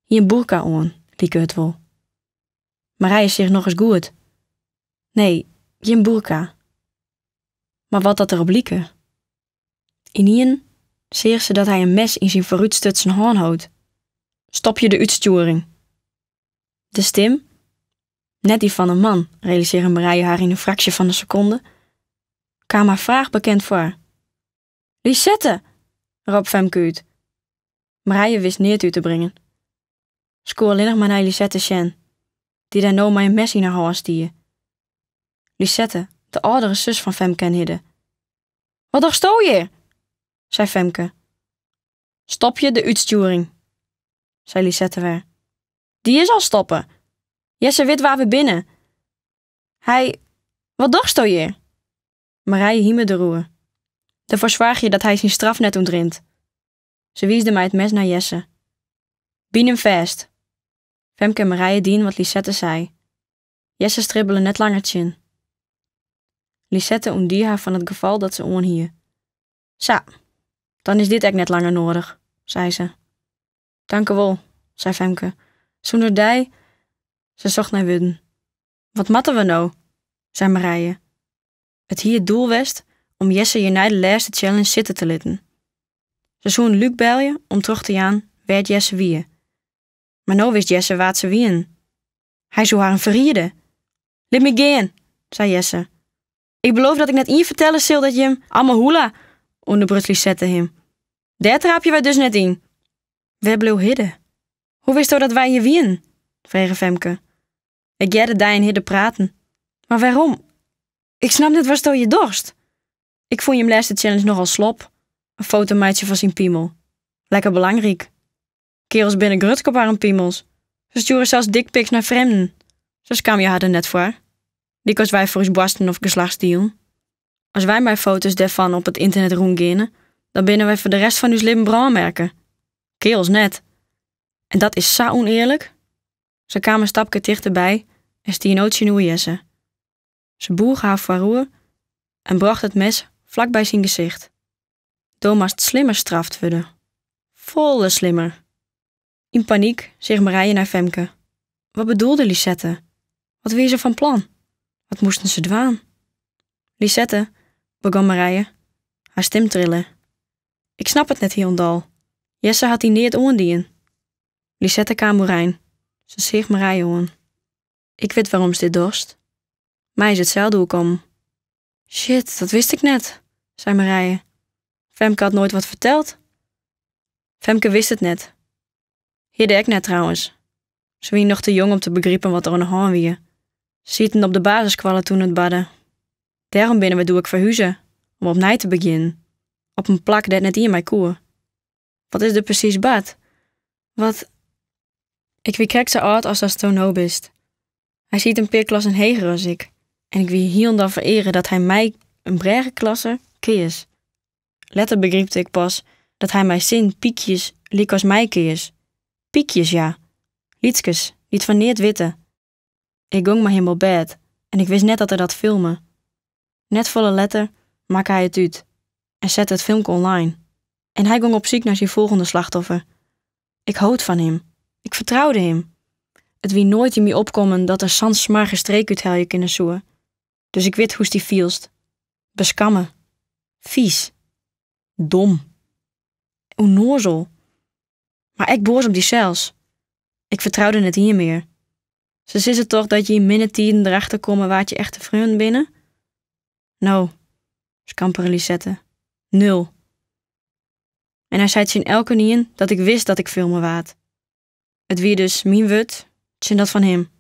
hie in boerka oan, like it wol. Marije seach nochris goed. Nee, gjin boerka. Mar wat dat derop like. Ynienen seach se dat hy in mes yn syn foarútstutsen hân hold. Stopje de útstjoering. De stim, net dy fan in man, realisearre Marije har yn in fraksje fan in sekonde, kaam har faach bekend foar. Lisette! rôp Femke út. Marije wist neat út te bringen. Se koe allinnich mar nei Lisette sjen, dy't dêr no mei in mes yn har hân stie. Lisette, de âldere sus fan Femke en Hidde. Wat dochsto hjir? sei Femke. Stopje de útstjoering, sei Lisette wer. Dy is al stoppe. Jesse wit wa we binne. Hy, wat dochsto hjir? Marije hime deroer. Derfoar soargje dat hy syn straf net ûntrint. Se wiisde mei it mes nei Jesse. Byn him fêst! Femke en Marije dienen wat Lisette sei. Jesse stribbele net langer tsjin. Lisette ûntdie har fan it gefal dat se oan hie. Sa, dan is dit ek net langer noadich, sei se. Tankewol, sei Femke. Sûnder dy. Se socht nei wurden. Wat moatte we no? sei Marije. It hie it doel west om Jesse hjirnei de lêste challenge sitte te litten. Se soenen Luuk belje om troch te jaan wêr't Jesse wie. Mar no wist Jesse wa't se wienen. Hy soe harren ferriede. Lit my gean, sei Jesse. Ik beloof dat ik net ien fertelle sil dat jim allemaal hula, ûnderbruts Lisette him. Dêr traapje wy dus net yn. Wêr bleau Hidde? Hoe witsto dat wy hjir wienen? frege Femke. Ik hearde dy en Hidde praten. Mar wêrom? Ik snap net watsto hjir dochst. Ik fûn jim lêste challenge nochal slop. In foto meitsje fan syn piemel. Lekker belangryk. Kerels binne grutsk op harren piemels. Se stjoere sels dickpics nei frjemden. Se skamje har der net foar. Lykas wy foar ús boarsten of geslachtsdielen. As wy mei foto's dêrfan op it ynternet rûngeane, dan binne wy foar de rest fan ús libben brânmerke. Kerels net. En dat is sa ûnearlik. Se kaam in stapke tichterby en stie no tsjinoer Jesse. Se bûge har foaroer en brocht it mes flak by syn gesicht. Do moatst slimmer straft wurde. Folle slimmer. Yn panyk seach Marije nei Femke. Wat bedoelde Lisette? Wat wie se fan plan? Wat moasten se dwaan? Lisette, begûn Marije. Har stim trille. Ik snap it net hielendal. Jesse hat dy neat oandien. Lisette kaam oerein. Se seach Marije oan. Ik wit wêrom'tst dit dochst. My is itselde oerkommen. Shit, dat wist ik net, sei Marije. Femke hat noait wat ferteld. Femke wist it net. Hidde ek net trouwens. Se wiene noch te jong om te begripen wat der oan de hân wie. Se sieten op de basisskoalle toen it barde. Dêrom binne we doe ek ferhuze, om opnij te begjinnen. Op in plak dêr't net ien mei koe. Wat is der presys bard? Wat. Ik wie krekt sa âld as datsto no bist. Hy siet in pear klassen heger as ik en ik wie hielendal fereare dat hy my, in brêgeklasser, keas. Letter begrypte ik pas dat hy mei sin pykjes lykas my keas. Pykjes, ja. Lytskes, dy't fan neat witte. Ik gong mei him op bêd en ik wist net dat er dat filme. Net folle letter makke hy it út en sette it filmke online. En hy gong op syk nei syn folgjende slachtoffer. Ik hold fan him. Ik fertroude him. It wie noait yn my opkommen dat er sa'n smoarge streek úthelje kinne soe. Dus ik wit hoe'tst dy fielst. Beskamme. Fys. Dom. Ûnnoazel. Mar ek boas op dysels. Ik fertroude net ien mear. Se sizze toch dat je yn minne tiden derachter komme wa't je echte freonen binne? No, skampere Lisette. Nul. En hy sei tsjin elkenien dat ik wist dat ik filme waard. It wie dus myn wurd tsjin dat fan him.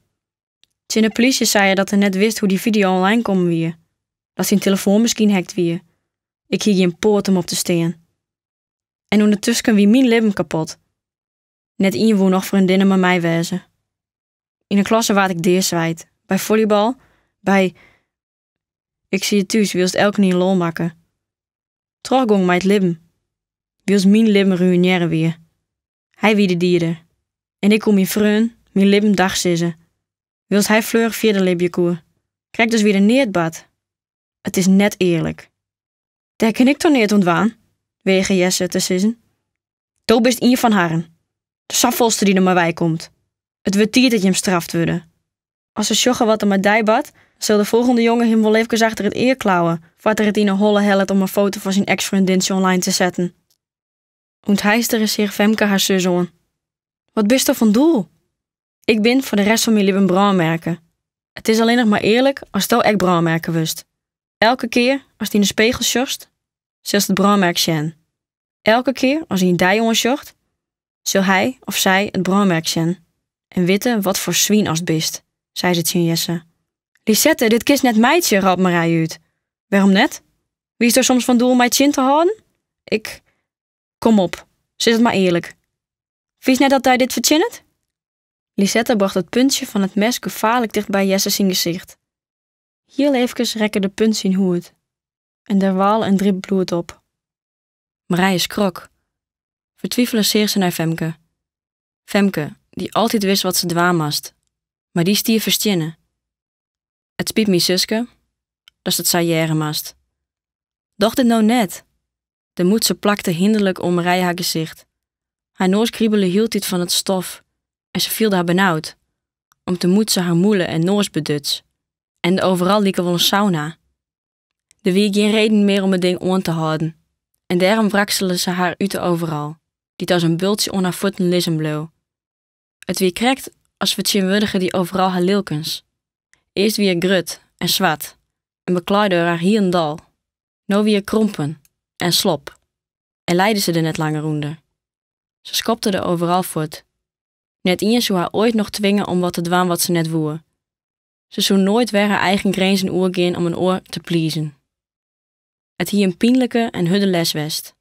Tsjin de polysje sei er dat er net wist hoe dy fideo online kommen wie. Dat syn telefoan miskien hackt wie. Ik hie gjin poat om op te stean. En ûndertusken wie myn libben kapot. Net ien woe noch freondinne mei my wêze. Yn 'e klasse waard ik deaswijd. By follybal, by. Ik siet thús wylst elkenien lol makke. Trochgong mei it libben. Wylst myn libben ruïnearre wie. Hy wie de dieder. En ik koe myn freon, myn libben dach sizze. Wylst hy fleurich fierder libje koe. Krekt as wie der neat bard. It is net earlik. Dêr kin ik toch neat oan dwaan? weage Jesse it te sizzen. Do bist ien fan harren. De safolste dy't der mei wei komt. It wurdt tiid dat jim straft wurde. As se sjogge wat der mei dy bart, dan sil de folgjende jonge him wol efkes achter it ear klauwe foar't er it yn 'e holle hellet om in foto fan syn eks-freondintsje online te setten. Untheistere seach Femke har sus oan. Wat bisto fan doel? Ik bin foar de rest fan myn libben brânmerke. It is allinnich mar earlik asto ek brânmerke wurdst. Elke kear ast yn de spegel sjochst, silst it brânmerk sjen. Elke kear as ien dy oansjocht, sil hy of sy it brânmerk sjen en witte wat foar swyn ast bist, sei se tsjin Jesse. Lisette, dit kinst net meitsje, rôp Marije út. Wêrom net? Wiesto soms fan doel my tsjin te hâlden? Ik. Kom op, sis it mar earlik. Fynst net dat dy dit fertsjinnet? Lisette brocht it puntsje fan it mes gefaarlik ticht by Jesse syn gesicht. Hiel eefkes rekke de punt syn hûd en der wâle in drip bloed op. Marije skrok. Fertwifele seach se nei Femke. Femke, dy't altyd wist wat se dwaan moast, mar dy stie ferstienne. It spyt my, suske, datst it sa hearre moatst. Doch dit no net! De mûtse plakte hinderlik oan Marije har gesicht. Har noas kribele hieltyd fan it stof en se fielde har benaud, om't de mûtse har mûle en noas beduts. En de overal like wol in sauna. Der wie gjin reden mear om it ding oan te hâlden en dêrom wraksele se har út de overal, dy't as in bultsje oan har fuotten lizzen bleau. It wie krekt as fertsjinwurdige dy overal har lilkens. Earst wie er grut en swart en beklaaide er har hielendal. No wie er krompen en slop en lijde se der net langer ûnder. Se skopte de overal fuort. Net ien soe har oait noch twinge om wat te dwaan wat se net woe. Se soe noait wer har eigen grinzen oergean om in oar te pleasen. It hie in pynlike en hurde les west.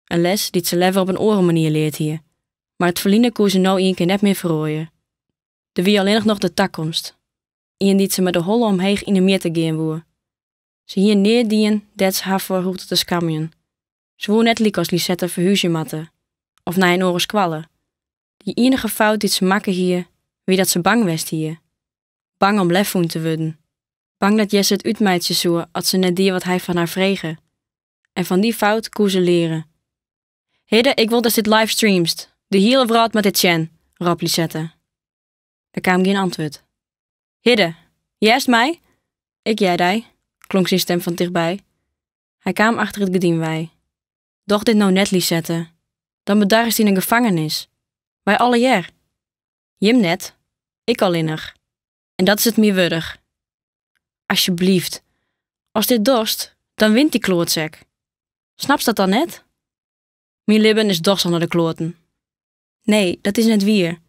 In les dy't se leaver op in oare manier leard hie. Mar it ferline koe se no ienkear net mear feroarje. Der wie allinnich noch de takomst. Ien dy't se mei de holle omheech yn 'e mjitte gean woe. Se hie neat dien dêr't se har foar hoegde te skamjen. Se woe net lykas Lisette ferhúzje moatte of nei in oare skoalle. De iennige fout dy't se makke hie, wie dat se bang west hie. Bang om lef fûn te wurden. Bang dat Jesse it útmeitsje soe as se net die wat hy fan har frege. En fan dy fout koe se leare. Hidde, ik wol datst dit livestreamst. De hiele wrâld moat dit sjen, rôp Lisette. Der kaam gjin antwurd. Hidde, hearst my? Ik hear dy, klonk syn stim fan tichtby. Hy kaam achter it gerdyn wei. Doch dit no net, Lisette. Dan bedarrest yn 'e gefangenis. Wy allegear. Jim net, ik allinnich. En dat is it my wurdich. Asjebleaft, ast dit dochst, dan wint dy kloatsek. Snapst dat dan net? Myn libben is dochs al nei de kloaten. Nee, dat is net wier.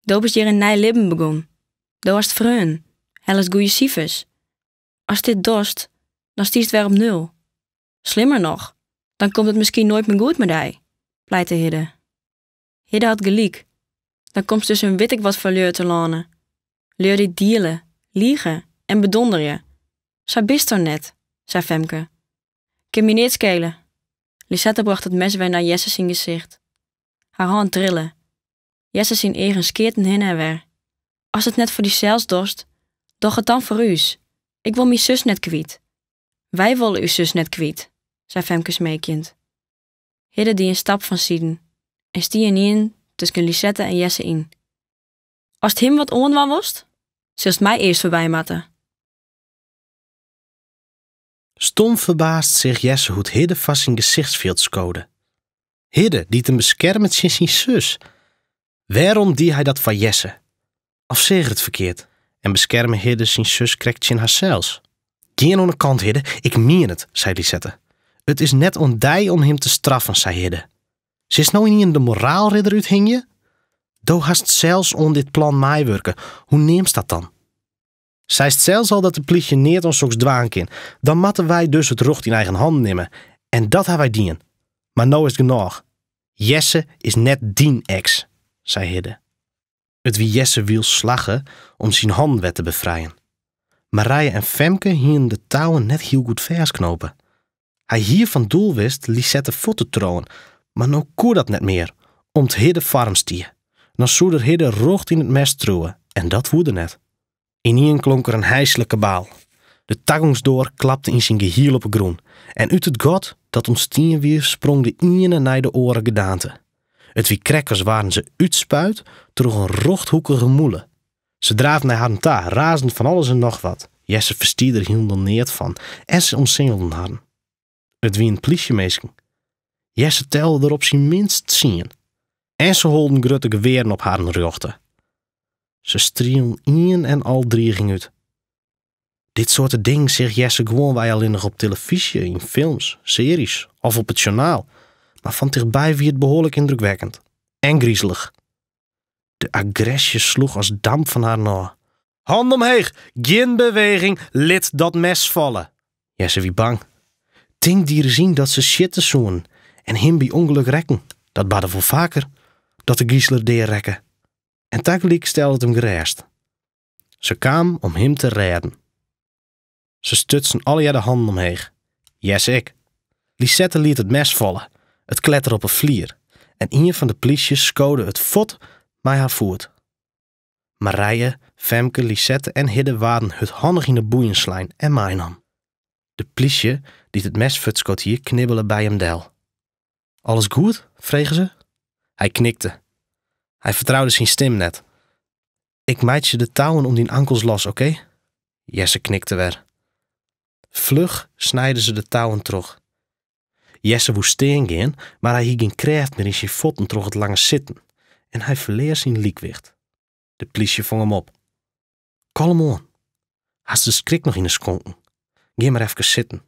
Do bist hjir in nij libben begûn. Do hast freonen, hellest goeie sifers. Ast dit dochst, dan stiest wer op nul. Slimmer noch, dan komt it miskien noait mear goed mei dy, pleite Hidde. Hidde hat gelyk. Dan komst tusken wit ik wat foar lju telâne. Lju dy't diele, lige en bedonderje. Sa bist do net, sei Femke. Kin my neat skele. Lisette brocht it mes wer nei Jesse syn gesicht. Har hân trille. Jesse syn eagen skeaten hinne en wer. Ast it net foar dysels dochst, doch it dan foar ús. Ik wol myn sus net kwyt. Wy wolle ús sus net kwyt, sei Femke smeekjend. Hidde die in stap fansiden en stie ynienen tusken Lisette en Jesse yn. Ast him wat oandwaan wolst, silst my earst foarby moatte.
Stom ferbaasd seach Jesse hoe't Hidde foar syn gesichtsfjild skode. Hidde, dy't him beskerme tsjin syn sus. Wêrom die hy dat foar Jesse? Of seach er it ferkeard en beskerme Hidde syn sus krekt tsjin harsels? Gean oan 'e kant, Hidde, ik mien it, sei Lisette. It is net oan dy om him te straffen, sei Hidde. Silst no ynienen de moraalridder úthingje? Do hast sels oan dit plan meiwurke, hoe neamst dat dan? Seist sels al dat de plysje neat oan soks dwaan kin, dan moatte wy dus it rjocht yn eigen hannen nimme. En dat ha wy dien. Mar no is it genôch. Jesse is net dyn eks, sei Hidde. It wie Jesse wyls slagge om syn hannen wer te befrijen. Marije en Femke hienen de touwen net hiel goed fêstknope. Hy hie fan doel west Lisette fuort te triuwen, mar no koe dat net mear, om't Hidde foar him stie. Dan soe er Hidde rjocht yn it mes triuwe en dat woe er net. Ynienen klonk der in heislik kabaal. De tagongsdoar klapte yn syn gehiel op 'e grûn en út it gat dat ûntstien wie sprong de iene nei de oare gedaante. It wie krekt as waarden se útspuid troch in rjochthoekige mûle. Se draafden nei harren ta, raasden fan alles en noch wat. Jesse ferstie der hielendal neat fan en se omsingelden harren. It wienen plysjeminsken. Jesse telde der op syn minst tsien. En se holden grutte gewearen op harren rjochte. Se strielen ien en al driging út. Dit soarte dingen seach Jesse gewoanwei allinnich op telefyzje, yn films, searjes of op it sjoernaal. Mar fan tichtby wie it behoarlik yndrukwekkend. En grizelich. De agresje sloech as damp fan harren ôf. Hannen omheech, gjin beweging, lit dat mes falle. Jesse wie bang. Tink dy ris yn dat se sjitte soenen en him by ûngelok rekken. Dat barde wol faker, dat de gizeler dea rekke. En tagelyk stelde it him gerêst. Se kamen om him te rêden. Se stutsen allegear de hannen omheech. Jesse ek. Lisette liet it mes falle. It klettere op 'e flier. en ien fan de plysjes skode it fuort mei har foet. Marije, Femke, Lisette en Hidde waarden hurdhannich yn 'e boeien slein en meinaam. De plysje, dy't it mes fuortskood hie, knibbele by him del. Alles goed? frege se. Hy knikte. Hy fertroude syn stim net. Ik meitsje de touwen om dyn ankels los, oké? Jesse knikte wer. Fluch snijde se de touwen troch. Jesse woe stean gean, mar hy hie gjin krêft mear yn syn fuotten troch it lange sitten en hy ferlear syn lykwicht. De plysje fong him op. Kalm oan. Hast de skrik noch yn 'e skonken. Gean mar efkes sitten.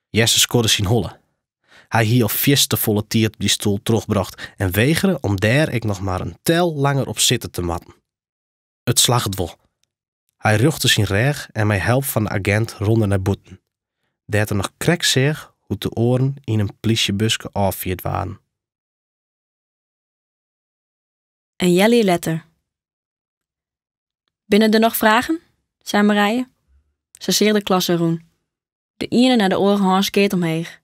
Jesse skodde syn holle. Hy hie al fierste folle tiid op dy stoel trochbrocht en wegere om dêr ek noch mar in tel langer op sitte te moatten. It slagget wol. Hy rjochte syn rêch en mei help fan de agint rûn er nei bûten, dêr't er noch krekt seach hoe't de oaren yn in plysjebuske ôffierd waarden.
In healjier letter. Binne der noch fragen? sei Marije. Se seach de klasse rûn. De iene nei de oare hân skeat omheech.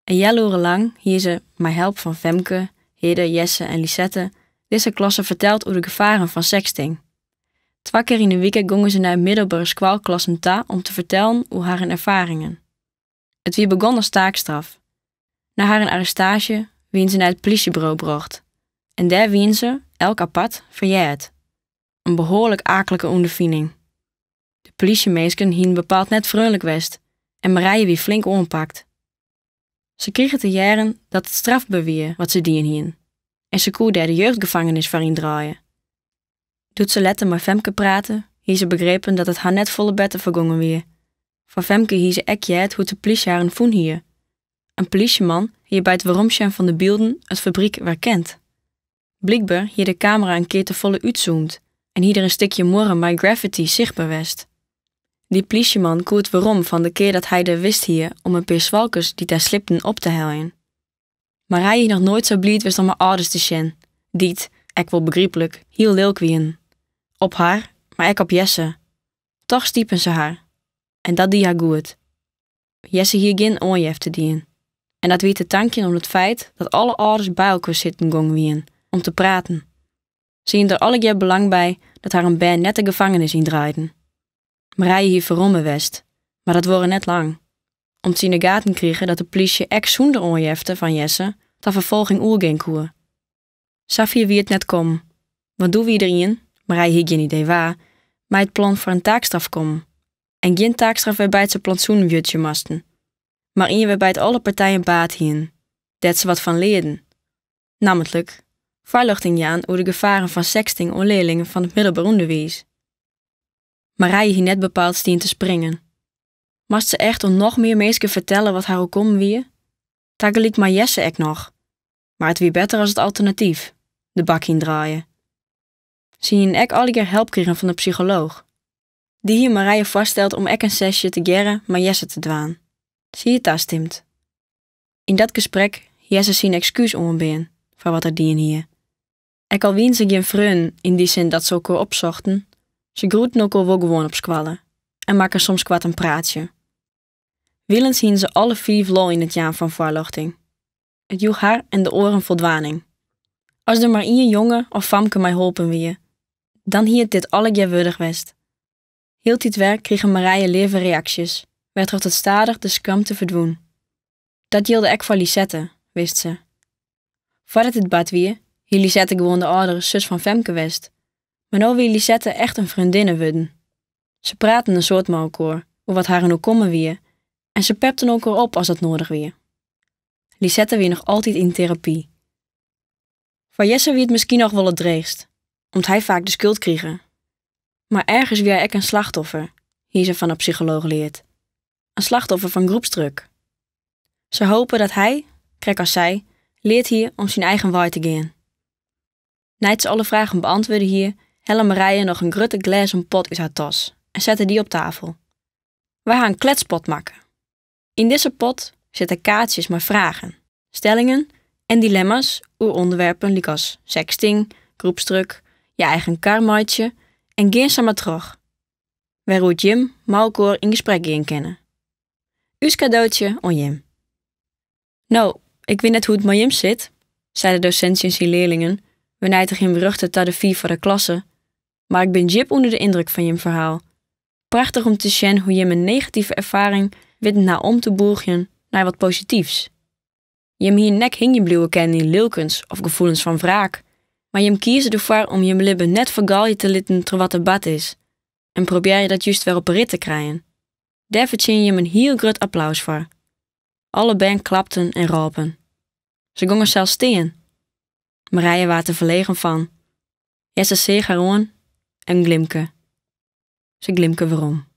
In healoere lang hie se, mei help fan Femke, Hidde, Jesse en Lisette, dizze klasse ferteld oer de gefaren fan sexting. Twa kear yn 'e wike gongen se nei middelbere skoalklassen ta om te fertellen oer harren erfaringen. It wie begûn as taakstraf. Nei harren arrestaasje wiene se nei it plysjeburo brocht en dêr wiene se, elk apart, ferheard. In behoarlik aaklike ûnderfining. De plysjeminsken hiene bepaald net freonlik west en Marije wie flink oanpakt. Se krige te hearren dat it strafber wie wat se dien hiene en se koe dêr de jeugdgefangenis foar yndraaie. Doe't se letter mei Femke prate, hie se begrepen dat it har net folle better fergongen wie. Fan Femke hie se ek heard hoe't de plysje harren fûn hie. In plysjeman hie by it weromsjen fan de bylden it fabryk werkend. Blykber hie de kamera in kear tefolle útzoomd en hie der in stikje muorre mei graffity sichtber west. Dy plysjeman koe it werom fan de kear dat hy der wist hie om in pear swalkers dy't dêr slipten op te heljen. Marije hie noch noait sa bliid west om har âlders te sjen, dy't, ek wol begryplik, hiel lilk wienen. Op har, mar ek op Jesse. Toch stipen se har. En dat die har goed. Jesse hie gjin oanjefte dien. En dat wie te tankjen oan it feit dat alle âlders by elkoar sitten gong wienen om te praten. Se hienen der allegear belang by dat harren bern net de gefangenis yndraaiden. Marije hie ferromme west, mar dat duorre net lang. Om't se yn 'e gaten krige dat de plysje ek sûnder oanjefte fan Jesse ta ferfolging oergean koe. Safier wie it net kommen, want doe wie der ien, Marije hie gjin idee wa, mei it plan foar in taakstraf kommen. En gjin taakstraf wêrby't se plantsoenen wjutsje moasten, mar ien wêrby't alle partijen baat hienen, dêr't se wat fan learden. Nammentlik, foarljochting jaan oer de gefaren fan sexting oan learlingen fan it middelber ûnderwiis. Marije hie net bepaald stien te springen. Moast se echt oan noch mear minsken fertelle wat har oerkommen wie? Tagelyk mei Jesse ek noch. Mar it wie better as it alternatyf, de bak yndraaie. Se hienen ek allegear help krigen fan de psycholooch. Dy hie Marije foarsteld om ek in sesje tegearre mei Jesse te dwaan. Se hie tastimd. Yn dat gesprek hie Jesse syn ekskús oanbean foar wat er dien hie. Ek al wiene se gjin freonen yn dy sin dat se elkoar opsochten, se groeten elkoar wol gewoan op skoalle en makken soms koart in praatsje. Wilens hiene se alle fiif lol yn it jaan fan foarljochting. It joech har en de oaren foldwaning. As der mar ien jonge of famke mei holpen wie, dan hie it dit allegear wurdich west. Hieltyd wer krige Marije leave reaksjes, wêrtroch't it stadich de skamte ferdwûn. Dat jilde ek foar Lisette, wist se. Foardat dit bard wie, hie Lisette gewoan de âldere sus fan Femke west. Mar no wie Lisette echt in freondinne wurden. Se praten in soad mei elkoar oer wat harren oerkommen wie en se pepten elkoar op as dat noadich wie. Lisette wie noch altyd yn terapy. Foar Jesse wie it miskien noch wol it dreechst, om't hy faak de skuld krige. Mar ergens wie hy ek in slachtoffer, hie se fan 'e psycholooch leard. In slachtoffer fan groepsdruk. Se hope dat hy, krekt as sy, leard hie om syn eigen wei te gean. Nei't se alle fragen beäntwurde hie, helle Marije noch in grutte glêzen pot út har tas en sette dy op tafel. Wy ha in kletspot makke. Yn dizze pot sitte kaartsjes mei fragen, stellingen en dilemma's oer ûnderwerpen lykas sexting, groepsdruk, je eigen kar meitsje en gean sa mar troch. Wêroer't jim mei elkoar yn gesprek gean kinne. Us kadootsje oan jim. No, ik wit net hoe't it mei jim sit. Sei de dosint tsjin syn learlingen, wêrnei't er him rjochte ta de fiif foar de klasse, mar ik bin djip ûnder de yndruk fan jim ferhaal. Prachtich om te sjen hoe jim in negative erfaring witten ha om te bûgjen nei wat posityfs. Jim hienen ek hingjen bliuwe kinnen yn lilkens of gefoelens fan wraak, mar jim kieze derfoar om jim libben net fergalje te litten troch wat der bard is en probearje dat just wer op 'e rit te krijen. Dêr fertsjinje jim in hiel grut applaus foar. Alle bern klapten en rôpen. Se gongen sels stean. Marije waard der ferlegen fan. Jesse seach har oan en glimke. Se glimke werom.